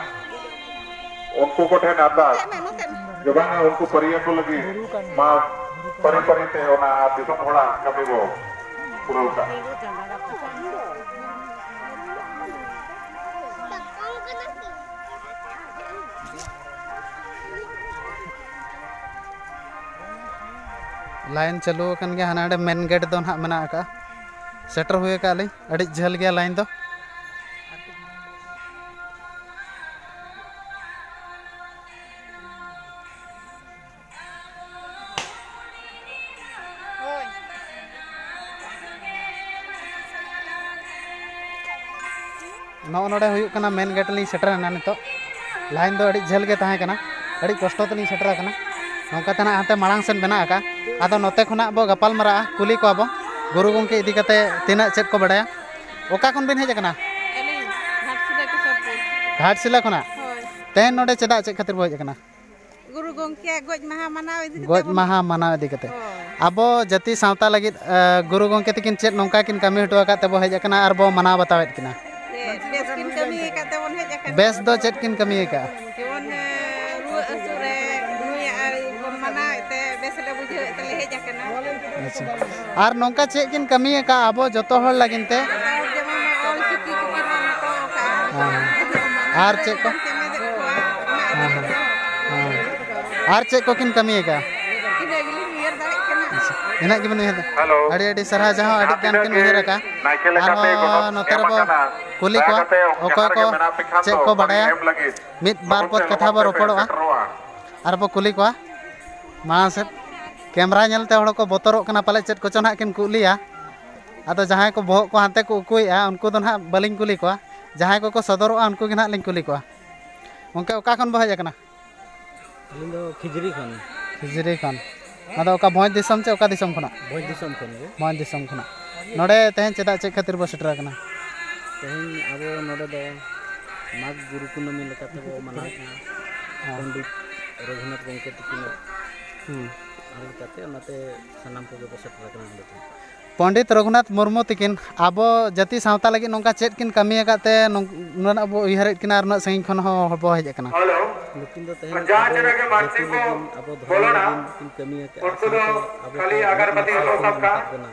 ᱩᱱᱠᱩ ᱠᱚᱴᱷᱮᱱ ᱟᱨᱫᱟᱥ ᱡᱮ ᱵᱟᱝᱟ, ᱩᱱᱠᱩ ᱯᱟᱹᱨᱤᱭᱟᱹ ᱠᱚ ᱞᱟᱹᱜᱤᱫ ᱢᱟ ᱯᱟᱹᱨᱤ ᱯᱟᱹᱨᱤ ᱛᱮ ᱚᱱᱟ ᱫᱤᱥᱚᱢ ᱦᱚᱲᱟᱜ ᱠᱟᱹᱢᱤ ᱵᱚ ᱯᱩᱨᱟᱹᱣ ᱠᱟᱜ᱾ ᱞᱟᱭᱤᱱ ᱪᱟᱹᱞᱩ ᱟᱠᱟᱱ ᱜᱮᱭᱟ, ᱦᱟᱱᱟ ᱱᱟᱰᱮ ᱢᱮᱱ ᱜᱮᱴ ᱫᱚ ᱱᱟᱦᱟᱜ ᱢᱮᱱᱟᱜ ᱟᱠᱟᱫᱼᱟ᱾ ᱥᱮᱴᱮᱨ ᱦᱩᱭ ᱟᱠᱟᱫ ᱞᱤᱧ, ᱟᱹᱰᱤ ᱡᱷᱟᱹᱞ ᱜᱮᱭᱟ ᱞᱟᱭᱤᱱ ᱫᱚ᱾ ᱦᱳᱭ᱾ ᱱᱚᱜᱼᱚ ᱱᱚᱰᱮ ᱦᱩᱭᱩᱜ ᱠᱟᱱᱟ ᱢᱮᱱ ᱜᱮᱴ ᱞᱤᱧ ᱥᱮᱴᱮᱨ ᱮᱱᱟ ᱱᱤᱛᱚᱜ᱾ ᱞᱟᱭᱤᱱ ᱫᱚ ᱟᱹᱰᱤ ᱡᱷᱟᱹᱞ ᱜᱮ ᱛᱟᱦᱮᱸ ᱠᱟᱱᱟ, ᱟᱹᱰᱤ ᱠᱚᱥᱴᱚ ᱛᱮᱞᱤᱧ ᱥᱮᱴᱮᱨ ᱟᱠᱟᱱᱟ᱾ ᱱᱚᱝᱠᱟ ᱛᱮ ᱱᱟᱜ ᱦᱟᱱᱛᱮ ᱢᱟᱲᱟᱝ ᱥᱮᱫ ᱢᱮᱱᱟᱜ ᱟᱠᱟᱫᱼᱟ᱾ ᱟᱫᱚ ᱱᱚᱛᱮ ᱠᱷᱚᱱᱟᱜ ᱵᱚ ᱜᱟᱯᱟᱞ ᱢᱟᱨᱟᱜᱼᱟ, ᱠᱩᱞᱤ ᱠᱚᱣᱟ ᱵᱚ ᱜᱩᱨᱩ ᱜᱚᱢᱠᱮ ᱤᱫᱤ ᱠᱟᱛᱮ ᱛᱤᱱᱟᱹᱜ ᱪᱮᱫ ᱠᱚ ᱵᱟᱰᱟᱭᱟ᱾ ᱚᱠᱟ ᱠᱷᱚᱱ ᱵᱤᱱ ᱦᱮᱡ ᱟᱠᱟᱱᱟ? ᱟᱹᱞᱤᱧ ᱜᱷᱟᱴᱥᱤᱞᱟᱹ ᱠᱤᱥᱳᱨᱯᱩᱨ᱾ ᱜᱷᱟᱴᱥᱤᱞᱟ ᱠᱷᱚᱱᱟᱜ᱾ ᱦᱳᱭ᱾ ᱛᱮᱦᱮᱧ ᱱᱚᱰᱮ ᱪᱮᱫᱟᱜ, ᱪᱮᱫ ᱠᱷᱟᱹᱛᱤᱨ ᱵᱚ ᱦᱮᱡ ᱟᱠᱟᱱᱟ? ᱜᱩᱨᱩ ᱜᱚᱢᱠᱮᱭᱟᱜ ᱜᱚᱡ ᱢᱟᱦᱟ ᱢᱟᱱᱟᱣ ᱤᱫᱤ ᱠᱟᱛᱮ ᱜᱚᱡ ᱵᱚᱱ ᱢᱟᱦᱟ ᱢᱟᱱᱟᱣ ᱤᱫᱤ ᱠᱟᱛᱮ᱾ ᱦᱳᱭ᱾ ᱟᱵᱚ ᱡᱟᱹᱛᱤ ᱥᱟᱶᱛᱟ ᱞᱟᱹᱜᱤᱫ, ᱮ, ᱜᱩᱨᱩ ᱜᱚᱢᱠᱮ ᱛᱟᱹᱠᱤᱱ ᱪᱮᱫ ᱱᱚᱝᱠᱟ ᱠᱤᱱ ᱠᱟᱹᱢᱤ ᱦᱚᱴᱚ ᱟᱠᱟᱫ ᱛᱮᱵᱚ ᱦᱮᱡ ᱟᱠᱟᱱᱟ ᱟᱨ ᱵᱚ ᱢᱟᱱᱟᱣ ᱵᱟᱛᱟᱣᱮᱫ ᱠᱤᱱᱟ? ᱪᱮᱫ ᱵᱮᱥ ᱠᱤᱱ ᱠᱟᱹᱢᱤ ᱟᱠᱟᱫ ᱛᱮᱵᱚᱱ ᱦᱮᱡ ᱟᱠᱟᱱᱟ᱾ ᱵᱮᱥ ᱫᱚ ᱪᱮᱫ ᱠᱤᱱ ᱠᱟᱹᱢᱤ ᱟᱠᱟᱫᱼᱟ? ᱡᱮᱢᱚᱱ, ᱮ, ᱨᱩᱣᱟᱹᱜ ᱦᱟᱹᱥᱩ ᱨᱮ ᱱᱩᱭᱟᱜ ᱵᱚᱱ ᱢᱟᱱᱟᱣᱮᱫ ᱛᱮ ᱵᱮᱥ ᱞᱮ ᱵᱩᱡᱷᱟᱹᱣᱮᱫ ᱛᱮᱞᱮ ᱦᱮᱡ ᱟᱠᱟᱱᱟ᱾ ᱟᱪᱪᱷᱟ᱾ ᱟᱨ ᱱᱚᱝᱠᱟ ᱪᱮᱫ ᱠᱤᱱ ᱠᱟᱹᱢᱤ ᱟᱠᱟᱫᱼᱟ ᱟᱵᱚ ᱡᱚᱛᱚ ᱦᱚᱲ ᱞᱟᱹᱜᱤᱫ ᱛᱮ? ᱡᱮᱢᱚᱱ ᱚᱞ ᱪᱤᱠᱤ ᱠᱚᱠᱤᱱ ᱚᱞ ᱦᱚᱴᱚ ᱟᱠᱟᱫᱼᱟ᱾ ᱦᱮᱸ᱾ ᱟᱨ ᱪᱮᱫ ᱠᱚ? ᱪᱮᱢᱮᱫᱮᱫ ᱠᱚᱣᱟ, ᱚᱱᱟ ᱤᱫᱤ ᱦᱮᱸ, ᱦᱮᱸ᱾ ᱠᱟᱛᱮ᱾ ᱦᱮᱸ᱾ ᱟᱨ ᱪᱮᱫ ᱠᱚᱠᱤᱱ ᱠᱟᱹᱢᱤ ᱟᱠᱟᱫᱼᱟ? ᱤᱱᱟᱹ ᱜᱮᱞᱤᱧ ᱩᱭᱦᱟᱹᱨ ᱫᱟᱲᱮᱭᱟᱜ ᱠᱟᱱᱟ᱾ ᱟᱪᱪᱷᱟ, ᱤᱱᱟᱹᱜ ᱜᱮᱵᱤᱱ ᱩᱭᱦᱟᱹᱨ ᱫᱟ? ᱦᱮᱞᱳ᱾ ᱟᱹᱰᱤ ᱟᱹᱰᱤ ᱥᱟᱨᱦᱟᱣ, ᱡᱟᱦᱟᱸ ᱟᱹᱰᱤ ᱜᱟᱱ ᱠᱤᱱ ᱩᱭᱦᱟᱹᱨ ᱟᱠᱟᱫᱼᱟ᱾ ᱱᱟᱭᱠᱮ ᱞᱮᱠᱟᱛᱮ ᱟᱨᱦᱚᱸ ᱜᱚᱱᱚᱝ ᱱᱚᱛᱮ ᱮᱢ ᱨᱮᱵᱚ ᱟᱠᱟᱱᱟ᱾ ᱠᱩᱞᱤ ᱫᱟᱭᱟ ᱠᱚᱣᱟ, ᱠᱟᱛᱮ ᱚᱠᱚᱭ ᱡᱟᱦᱟᱸ ᱨᱮᱜᱮ ᱠᱚ ᱢᱮᱱᱟᱜ ᱯᱮ ᱠᱷᱟᱱ ᱪᱮᱫ ᱫᱚ ᱠᱚ ᱵᱟᱹᱜᱤ ᱵᱟᱰᱟᱭᱟ? ᱮᱢ ᱞᱟᱹᱜᱤᱫ ᱢᱤᱫ ᱵᱟᱨ ᱞᱚᱜᱚᱱ ᱯᱚᱫ ᱛᱮ ᱠᱟᱛᱷᱟ ᱞᱚᱜᱚᱱ ᱵᱚ ᱛᱮᱯᱮ ᱨᱚᱯᱚᱲᱚᱜᱼᱟ᱾ ᱥᱮᱴᱮᱨᱚᱜᱼᱟ᱾ ᱟᱨ ᱵᱚ ᱠᱩᱞᱤ ᱠᱚᱣᱟ᱾ ᱢᱟᱲᱟᱝ ᱥᱮᱫ ᱠᱮᱢᱨᱟ ᱧᱮᱞᱛᱮ ᱦᱚᱲ ᱠᱚ ᱵᱚᱛᱚᱨᱚᱜ ᱠᱟᱱᱟ, ᱯᱟᱞᱮ ᱪᱮᱫ ᱠᱚᱪᱚ ᱱᱟᱦᱟᱜ ᱠᱤᱱ ᱠᱩᱞᱤᱭᱟ᱾ ᱟᱫᱚ ᱡᱟᱦᱟᱸᱭ ᱠᱚ ᱵᱚᱦᱚᱜ ᱠᱚ ᱦᱟᱱᱛᱮ ᱠᱚ ᱩᱠᱩᱭᱮᱫᱼᱟ, ᱩᱱᱠᱩ ᱫᱚ ᱱᱟᱦᱟᱜ ᱵᱟᱹᱞᱤᱧ ᱠᱩᱞᱤ ᱠᱚᱣᱟ᱾ ᱡᱟᱦᱟᱸᱭ ᱠᱚᱠᱚ ᱥᱚᱫᱚᱨᱚᱜᱼᱟ, ᱩᱱᱠᱩ ᱜᱮ ᱱᱟᱦᱟᱜ ᱞᱤᱧ ᱠᱩᱞᱤ ᱠᱚᱣᱟ᱾ ᱜᱚᱢᱠᱮ, ᱚᱠᱟ ᱠᱷᱚᱱ ᱵᱚ ᱦᱮᱡ ᱟᱠᱟᱱᱟ? ᱟᱹᱞᱤᱧ ᱫᱚ ᱠᱷᱤᱡᱽᱨᱤ ᱠᱷᱚᱱ᱾ ᱠᱷᱤᱡᱽᱨᱤ ᱠᱷᱚᱱ᱾ ᱟᱫᱚ ᱚᱠᱟ ᱵᱷᱚᱸᱡᱽ ᱫᱤᱥᱚᱢ ᱪᱮ ᱚᱠᱟ ᱫᱤᱥᱚᱢ ᱠᱷᱚᱱᱟᱜ? ᱵᱷᱚᱸᱡᱽ ᱫᱤᱥᱚᱢ ᱠᱷᱚᱱ ᱜᱮ᱾ ᱵᱷᱚᱸᱡᱽ ᱫᱤᱥᱚᱢ ᱠᱷᱚᱱᱟᱜ᱾ ᱱᱚᱰᱮ ᱛᱮᱦᱮᱧ ᱪᱮᱫᱟᱜ, ᱪᱮᱫ ᱠᱷᱟᱹᱛᱤᱨ ᱵᱚ ᱥᱮᱴᱮᱨ ᱟᱠᱟᱱᱟ? ᱛᱮᱦᱮᱧ ᱟᱵᱚ ᱱᱚᱰᱮ ᱫᱚ ᱢᱟᱜᱽ ᱜᱩᱨᱩ ᱠᱩᱱᱟᱹᱢᱤ ᱞᱮᱠᱟ ᱛᱮᱵᱚ ᱢᱟᱱᱟᱣᱮᱫᱼᱟ᱾ ᱦᱮᱸ᱾ ᱯᱚᱱᱰᱤᱛ ᱨᱚᱜᱷᱩᱱᱟᱛᱷ ᱜᱚᱢᱠᱮ ᱛᱟᱹᱠᱤᱱᱟᱜ ᱦᱩᱸ᱾ ᱟᱨ ᱞᱮᱠᱟᱛᱮ ᱚᱱᱟᱛᱮ ᱥᱟᱱᱟᱢ ᱠᱚᱜᱮ ᱵᱚ ᱥᱮᱴᱮᱨ ᱟᱠᱟᱱᱟ ᱱᱚᱰᱮ ᱫᱚ᱾ ᱯᱚᱱᱰᱤᱛ ᱨᱚᱜᱷᱩᱱᱟᱛᱷ ᱢᱩᱨᱢᱩ ᱛᱟᱹᱠᱤᱱ ᱟᱵᱚ ᱡᱟᱹᱛᱤ ᱥᱟᱶᱛᱟ ᱞᱟᱹᱜᱤᱫ ᱱᱚᱝᱠᱟ ᱪᱮᱫ ᱠᱤᱱ ᱠᱟᱹᱢᱤ ᱟᱠᱟᱫ ᱛᱮ ᱱᱚᱝ-, ᱱᱩᱱᱟᱹᱜ ᱵᱚ ᱩᱭᱦᱟᱹᱨᱮᱫ ᱠᱤᱱᱟ ᱟᱨ ᱩᱱᱟᱹᱜ ᱥᱟᱺᱜᱤᱧ ᱠᱷᱚᱱ ᱦᱚᱸ ᱵᱚ ᱦᱮᱡ ᱟᱠᱟᱱᱟ? ᱦᱮᱞᱳ᱾ ᱱᱩᱠᱤᱱ ᱫᱚ ᱛᱮᱦᱮᱧ ᱡᱟᱦᱟᱸ ᱟᱵᱚ ᱛᱤᱱᱟᱹᱜ ᱜᱮ ᱡᱟᱹᱛᱤ ᱢᱟᱹᱱᱥᱤ ᱠᱚ ᱞᱟᱹᱜᱤᱫ, ᱟᱵᱚ ᱫᱷᱚᱨᱚᱢ ᱵᱚᱞᱚᱱᱟ, ᱞᱟᱹᱜᱤᱫ ᱠᱤᱱ ᱠᱟᱹᱢᱤ ᱟᱠᱟᱫᱼᱟ, ᱩᱱᱠᱩ ᱫᱚ ᱥᱟᱶᱛᱮ ᱟᱵᱚ ᱠᱷᱟᱹᱞᱤ ᱠᱚᱣᱟᱜ ᱟᱜᱟᱨᱵᱟᱹᱛᱤ ᱢᱟᱨᱥᱟᱞ ᱥᱟᱵ ᱠᱤᱱ ᱠᱟᱛᱮ ᱢᱮᱛᱟᱜ ᱵᱚᱱᱟ᱾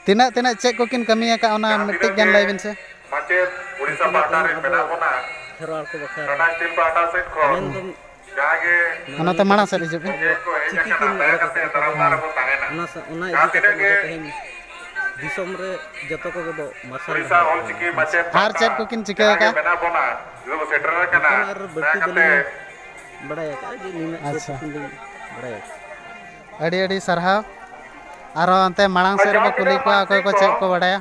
ᱛᱤᱱᱟᱹᱜ, ᱛᱤᱱᱟᱹᱜ ᱪᱮᱫ ᱠᱚᱠᱤᱱ ᱠᱟᱹᱢᱤ ᱟᱠᱟᱫ, ᱚᱱᱟ ᱡᱟᱦᱟᱸ ᱢᱤᱫᱴᱤᱡ ᱛᱤᱱᱟᱹᱜ ᱜᱟᱱ ᱜᱮ ᱞᱟᱹᱭ ᱵᱤᱱ ᱥᱮ᱾ ᱢᱟᱪᱮᱫ ᱩᱲᱤᱥᱥᱟ ᱱᱩᱠᱤᱱ ᱫᱚ ᱯᱟᱦᱴᱟ ᱛᱮᱦᱮᱧ ᱨᱮ ᱟᱵᱚ ᱢᱮᱱᱟᱜ ᱵᱚᱱᱟ, ᱠᱷᱮᱨᱣᱟᱲ ᱠᱚ ᱵᱟᱠᱷᱨᱟ ᱨᱮ ᱴᱟᱴᱟ ᱥᱴᱤᱞ ᱯᱟᱦᱴᱟ ᱥᱮᱫ ᱠᱷᱚᱱ ᱢᱮᱱᱫᱚ ᱡᱟᱦᱟᱸ ᱜᱮ ᱚᱱᱟᱛᱮ ᱢᱟᱲᱟᱝ ᱥᱮᱫ ᱦᱤᱡᱩᱜ ᱵᱤᱱ᱾ ᱪᱤᱠᱤ ᱠᱤᱱ ᱚᱰᱚᱠ ᱟᱠᱟᱫ ᱛᱟᱵᱚᱱᱟ, ᱚᱱᱟ ᱥᱟ-, ᱚᱱᱟ ᱤᱫᱤ ᱠᱟᱛᱮ ᱱᱚᱰᱮ ᱛᱮᱦᱮᱧ ᱫᱤᱥᱚᱢ ᱨᱮ ᱡᱚᱛᱚ ᱠᱚᱜᱮ ᱵᱚ ᱢᱟᱨᱥᱟᱞ ᱰᱟᱦᱟᱨᱚᱜ ᱠᱟᱱᱟ᱾ ᱟᱨ ᱪᱮᱫ ᱠᱚᱠᱤᱱ ᱪᱤᱠᱟᱹ ᱟᱠᱟᱫᱼᱟ? ᱱᱚᱝᱠᱟᱱ ᱟᱨ ᱵᱟᱹᱲᱛᱤ ᱵᱟᱹᱞᱤᱧ ᱵᱟᱲᱟᱭ ᱟᱠᱟᱫᱼᱟ, ᱡᱮ ᱱᱤᱱᱟᱹᱜ ᱟᱪᱪᱷᱟ᱾ ᱵᱟᱲᱟᱭ ᱟᱠᱟᱫᱼᱟ᱾ ᱟᱹᱰᱤ ᱟᱹᱰᱤ ᱥᱟᱨᱦᱟᱣ᱾ ᱟᱨᱦᱚᱸ ᱚᱱᱛᱮ ᱢᱟᱲᱟᱝ ᱥᱮᱫ ᱨᱮᱵᱚ ᱠᱩᱞᱤ ᱠᱚᱣᱟ, ᱚᱠᱚᱭ ᱠᱚ ᱪᱮᱫ ᱠᱚ ᱵᱟᱲᱟᱭᱟ᱾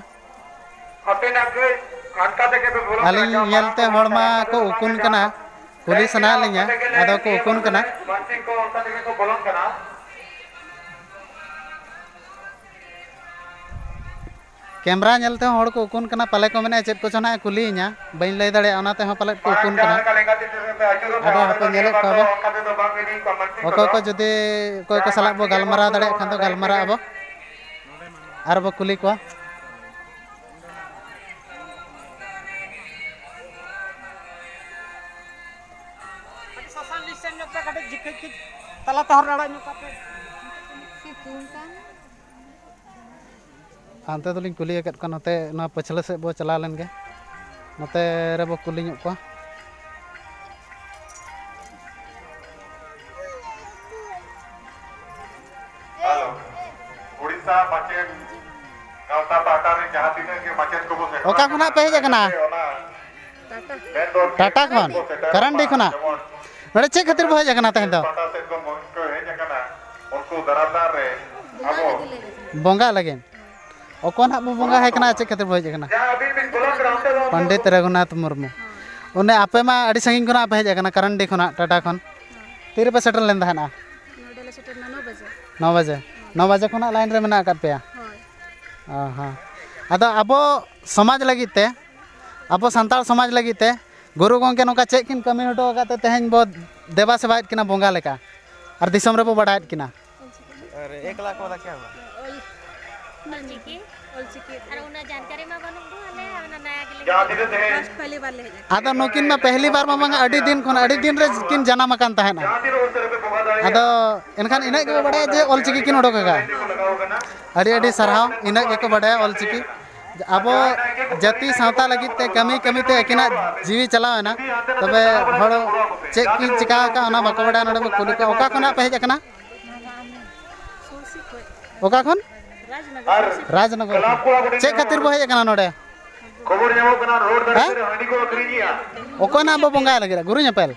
ᱟᱹᱞᱤᱧ ᱧᱮᱞᱛᱮ ᱦᱚᱲ ᱢᱟ ᱠᱚ ᱩᱠᱩᱱ ᱠᱟᱱᱟ, ᱠᱩᱞᱤ ᱥᱟᱱᱟᱭᱮᱫ ᱞᱤᱧᱟ, ᱟᱫᱚ ᱠᱚ ᱩᱠᱩᱱ ᱠᱟᱱᱟ᱾ ᱠᱮᱢᱨᱟ ᱧᱮᱞ ᱛᱮᱦᱚᱸ ᱦᱚᱲ ᱠᱚ ᱩᱠᱩᱱ ᱠᱟᱱᱟ, ᱯᱟᱞᱮ ᱠᱚ ᱢᱮᱱᱮᱫᱼᱟ ᱪᱮᱫ ᱠᱚᱪᱚ ᱱᱟᱦᱟᱜ ᱮ ᱠᱩᱞᱤᱭᱤᱧᱟ, ᱵᱟᱹᱧ ᱞᱟᱹᱭ ᱫᱟᱲᱮᱭᱟᱜᱼᱟ, ᱚᱱᱟ ᱛᱮᱦᱚᱸ ᱯᱟᱞᱮᱫ ᱠᱚ ᱩᱠᱩᱱ ᱠᱟᱱᱟ᱾ ᱟᱫᱚ ᱦᱟᱯᱮ ᱧᱮᱞᱮᱫ ᱠᱚᱣᱟ ᱵᱚ, ᱚᱠᱚᱭ ᱠᱚ ᱡᱩᱫᱤ, ᱚᱠᱚᱭ ᱠᱚ ᱥᱟᱞᱟᱜ ᱵᱚ ᱜᱟᱞᱢᱟᱨᱟᱣ ᱫᱟᱲᱮᱭᱟᱜ ᱠᱷᱟᱱ ᱫᱚ ᱜᱟᱞᱢᱟᱨᱟᱜ ᱟᱵᱚ ᱟᱨ ᱵᱚ ᱠᱩᱞᱤ ᱠᱚᱣᱟ᱾ ᱠᱟᱹᱴᱤᱡ ᱥᱟᱥᱟᱝ ᱞᱤᱥᱴ ᱥᱮᱱ ᱧᱚᱜ ᱯᱮ, ᱠᱟᱹᱴᱤᱡ ᱡᱷᱤᱠᱤᱡ ᱠᱟᱹᱡ ᱛᱟᱞᱟ ᱛᱚᱦᱚᱨ ᱨᱮ ᱟᱲᱟᱜ ᱧᱚᱜ ᱠᱟᱜ ᱯᱮ᱾ ᱥᱤᱛᱩᱝ ᱠᱟᱱ᱾ ᱦᱟᱱᱛᱮ ᱫᱚᱞᱤᱧ ᱠᱩᱞᱤ ᱟᱠᱟᱫ ᱠᱚᱣᱟ, ᱱᱚᱛᱮ ᱱᱚᱣᱟ ᱯᱟᱹᱪᱷᱞᱟᱹ ᱥᱮᱫ ᱵᱚ ᱪᱟᱞᱟᱣ ᱞᱮᱱ ᱜᱮ, ᱱᱚᱛᱮ ᱨᱮᱵᱚ ᱠᱩᱞᱤ ᱧᱚᱜ ᱠᱚᱣᱟ᱾ ᱦᱮᱞᱳ, ᱩᱲᱤᱥᱥᱟ ᱢᱟᱪᱮᱫ ᱜᱟᱶᱛᱟ ᱯᱟᱦᱴᱟ ᱨᱮ ᱡᱟᱦᱟᱸ ᱛᱤᱱᱟᱹᱜ ᱜᱮ ᱢᱟᱪᱮᱫ ᱠᱚᱵᱚ ᱥᱮᱴᱮᱨ ᱚᱠᱟ ᱠᱷᱚᱱᱟᱜ ᱯᱮ ᱦᱮᱡ ᱟᱠᱟᱱᱟ? ᱚᱱᱟ ᱢᱮᱱ ᱫᱚ ᱴᱟᱴᱟ ᱠᱷᱚᱱ? ᱠᱚ ᱥᱮᱴᱮᱨ ᱠᱟᱨᱟᱱᱰᱤ ᱠᱚᱜᱼᱟ, ᱠᱷᱚᱱᱟᱜ? ᱡᱮᱢᱚᱱ ᱱᱚᱰᱮ ᱪᱮᱫ ᱠᱷᱟᱹᱛᱤᱨ ᱵᱚ ᱦᱮᱡ ᱟᱠᱟᱱᱟ ᱛᱮᱦᱮᱧ ᱫᱚ? ᱯᱟᱦᱴᱟ ᱥᱮᱫ ᱠᱷᱚᱱ ᱠᱚ ᱦᱮᱡ ᱟᱠᱟᱱᱟ, ᱩᱱᱠᱩ ᱫᱟᱨᱟᱢ ᱫᱟᱨ ᱨᱮ ᱟᱵᱚ ᱵᱚᱸᱜᱟ ᱞᱟᱹᱜᱤᱫ᱾ ᱚᱠᱚᱭ ᱱᱟᱦᱟᱜ ᱵᱚ ᱵᱚᱸᱜᱟ ᱟᱭ ᱠᱟᱱᱟ, ᱪᱮᱫ ᱠᱷᱟᱹᱛᱤᱨ ᱵᱚ ᱦᱮᱡ ᱟᱠᱟᱱᱟ? ᱡᱟᱦᱟᱸ ᱟᱹᱵᱤᱱ ᱵᱤᱱ ᱵᱚᱞᱚᱱ ᱠᱟᱱᱟ, ᱚᱱᱛᱮ ᱫᱚ ᱯᱚᱱᱰᱤᱛ ᱨᱚᱜᱷᱩᱱᱟᱛᱷ ᱢᱩᱨᱢᱩ᱾ ᱚᱱᱮ ᱟᱯᱮ ᱢᱟ ᱟᱹᱰᱤ ᱥᱟᱺᱜᱤᱧ ᱠᱷᱚᱱᱟᱜ ᱯᱮ ᱦᱮᱡ ᱟᱠᱟᱱᱟ, ᱠᱟᱨᱟᱱᱰᱤ ᱠᱷᱚᱱᱟᱜ, ᱴᱟᱴᱟ ᱠᱷᱚᱱ᱾ ᱛᱤ ᱨᱮᱯᱮ ᱥᱮᱴᱮᱨ ᱞᱮᱱ ᱛᱟᱦᱮᱱᱟ? ᱱᱚᱰᱮ ᱞᱮ ᱥᱮᱴᱮᱨ ᱞᱮᱱᱟ ᱱᱚ ᱵᱟᱡᱮ᱾ ᱱᱚ ᱵᱟᱡᱮ? ᱱᱚ ᱵᱟᱡᱮ ᱠᱷᱚᱱᱟᱜ ᱞᱟᱭᱤᱱ ᱨᱮ ᱢᱮᱱᱟᱜ ᱟᱠᱟᱫ ᱯᱮᱭᱟ? ᱦᱳᱭ᱾ ᱚ ᱦᱚᱸ᱾ ᱟᱫᱚ ᱟᱵᱚ ᱥᱚᱢᱟᱡᱽ ᱞᱟᱹᱜᱤᱫ ᱛᱮ, ᱟᱵᱚ ᱥᱟᱱᱛᱟᱲ ᱥᱚᱢᱟᱡᱽ ᱞᱟᱹᱜᱤᱫ ᱛᱮ ᱜᱩᱨᱩ ᱜᱚᱢᱠᱮ ᱱᱚᱝᱠᱟ ᱪᱮᱫ ᱠᱤᱱ ᱠᱟᱹᱢᱤ ᱦᱚᱴᱚ ᱟᱠᱟᱫ ᱛᱮ ᱛᱮᱦᱮᱧ ᱵᱚ ᱫᱮᱵᱟ ᱥᱮᱵᱟᱭᱮᱫ ᱠᱤᱱᱟ ᱵᱚᱸᱜᱟ ᱞᱮᱠᱟ ᱟᱨ ᱫᱤᱥᱚᱢ ᱨᱮᱵᱚ ᱵᱟᱲᱟᱭᱮᱫ ᱠᱤᱱᱟ? ᱟᱨ ᱮᱠ ᱞᱟᱠᱷ ᱣᱟᱞᱟ ᱠᱭᱟ ᱦᱩᱣᱟ? ᱚᱞᱪᱤᱠᱤ᱾ ᱚᱞᱪᱤᱠᱤ᱾ ᱟᱨ ᱚᱱᱟ ᱡᱟᱱᱠᱟᱨᱤ ᱢᱟ ᱵᱟᱹᱱᱩᱜ ᱫᱚ, ᱟᱞᱮ ᱚᱱᱟ ᱱᱟᱭᱟ ᱜᱮᱞᱮ ᱯᱷᱟᱥᱴ ᱯᱮᱦᱞᱤ ᱵᱟᱨ ᱞᱮ ᱦᱮᱡ ᱟᱠᱟᱱᱟ᱾ ᱟᱫᱚ ᱱᱩᱠᱤᱱ ᱢᱟ ᱯᱮᱦᱞᱤ ᱵᱟᱨ ᱢᱟ ᱵᱟᱝᱟ, ᱟᱹᱰᱤ ᱫᱤᱱ ᱠᱷᱚᱱ, ᱟᱹᱰᱤ ᱫᱤᱱ ᱨᱮ ᱠᱤᱱ ᱡᱟᱱᱟᱢ ᱟᱠᱟᱱ ᱛᱟᱦᱮᱱᱟ᱾ ᱟᱫᱚ ᱮᱱᱠᱷᱟᱱ ᱤᱱᱟᱹᱜ ᱜᱮᱯᱮ ᱵᱟᱲᱟᱭᱟ ᱡᱮ ᱚᱞᱪᱤᱠᱤ ᱠᱤᱱ ᱚᱰᱚᱠ ᱟᱠᱟᱫᱼᱟ? ᱟᱹᱰᱤ ᱟᱹᱰᱤ ᱥᱟᱨᱦᱟᱣ, ᱤᱱᱟᱹᱜ ᱜᱮᱠᱚ ᱵᱟᱰᱟᱭᱟ ᱚᱞᱪᱤᱠᱤ᱾ ᱟᱵᱚ ᱡᱟᱹᱛᱤ ᱥᱟᱶᱛᱟ ᱞᱟᱹᱜᱤᱫ ᱛᱮ ᱠᱟᱹᱢᱤ ᱠᱟᱹᱢᱤ ᱛᱮ ᱟᱹᱠᱤᱱᱟᱜ ᱡᱤᱣᱤ ᱪᱟᱞᱟᱣ ᱮᱱᱟ᱾ ᱛᱚᱵᱮ ᱦᱚᱲ ᱪᱮᱫ ᱠᱤᱱ ᱪᱤᱠᱟ ᱟᱠᱟᱫᱼᱟ ᱚᱱᱟ ᱵᱟᱠᱚ ᱵᱟᱰᱟᱭᱟ᱾ ᱱᱚᱰᱮ ᱵᱚ ᱠᱩᱞᱤ ᱠᱚᱣᱟ, ᱚᱠᱟ ᱠᱷᱚᱱᱟᱜ ᱯᱮ ᱦᱮᱡ ᱟᱠᱟᱱᱟ? ᱚᱠᱟ ᱠᱷᱚᱱ? ᱨᱟᱡᱽᱱᱚᱜᱚᱨ᱾ ᱪᱮᱫ ᱠᱷᱟᱹᱛᱤᱨ ᱵᱚ ᱦᱮᱡ ᱟᱠᱟᱱᱟ ᱱᱚᱰᱮ? ᱦᱮᱸ? ᱚᱠᱚᱭ ᱱᱟᱜ ᱵᱚ ᱵᱚᱸᱜᱟᱭ ᱞᱟᱹᱜᱤᱫ? ᱜᱩᱨᱩ ᱧᱮᱯᱮᱞ?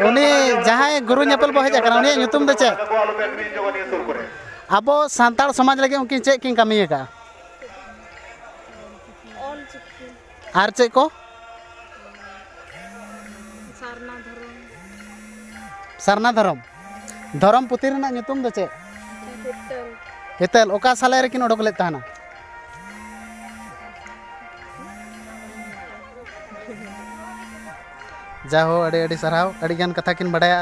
ᱩᱱᱤ ᱡᱟᱦᱟᱸᱭ ᱜᱩᱨᱩ ᱧᱮᱯᱮᱞ ᱵᱚ ᱦᱮᱡ ᱟᱠᱟᱱᱟ, ᱩᱱᱤᱭᱟᱜ ᱧᱩᱛᱩᱢ ᱫᱚ ᱪᱮᱫ? ᱟᱵᱚ ᱥᱟᱱᱛᱟᱲ ᱥᱚᱢᱟᱡᱽ ᱞᱟᱹᱜᱤᱫ ᱩᱱᱠᱤᱱ ᱪᱮᱫ ᱠᱤᱱ ᱠᱟᱹᱢᱤ ᱟᱠᱟᱫᱼᱟ? ᱚᱞ ᱪᱤᱠᱤ᱾ ᱟᱨ ᱪᱮᱫ ᱠᱚ? ᱥᱟᱨᱱᱟ ᱫᱷᱚᱨᱚᱢ᱾ ᱥᱟᱨᱱᱟ ᱫᱷᱚᱨᱚᱢ᱾ ᱫᱷᱚᱨᱚᱢ ᱯᱩᱛᱷᱤ ᱨᱮᱱᱟᱜ ᱧᱩᱛᱩᱢ ᱫᱚ ᱪᱮᱫ? ᱦᱤᱛᱟᱹᱞ᱾ ᱦᱤᱛᱟᱹᱞ᱾ ᱚᱠᱟ ᱥᱟᱞᱮ ᱨᱮᱠᱤᱱ ᱚᱰᱚᱠ ᱞᱮᱫ ᱛᱟᱦᱮᱱᱟ? ᱡᱟᱦᱳ, ᱟᱹᱰᱤ ᱟᱹᱰᱤ ᱥᱟᱨᱦᱟᱣ, ᱟᱹᱰᱤ ᱜᱟᱱ ᱠᱟᱛᱷᱟ ᱠᱤᱱ ᱵᱟᱰᱟᱭᱟ᱾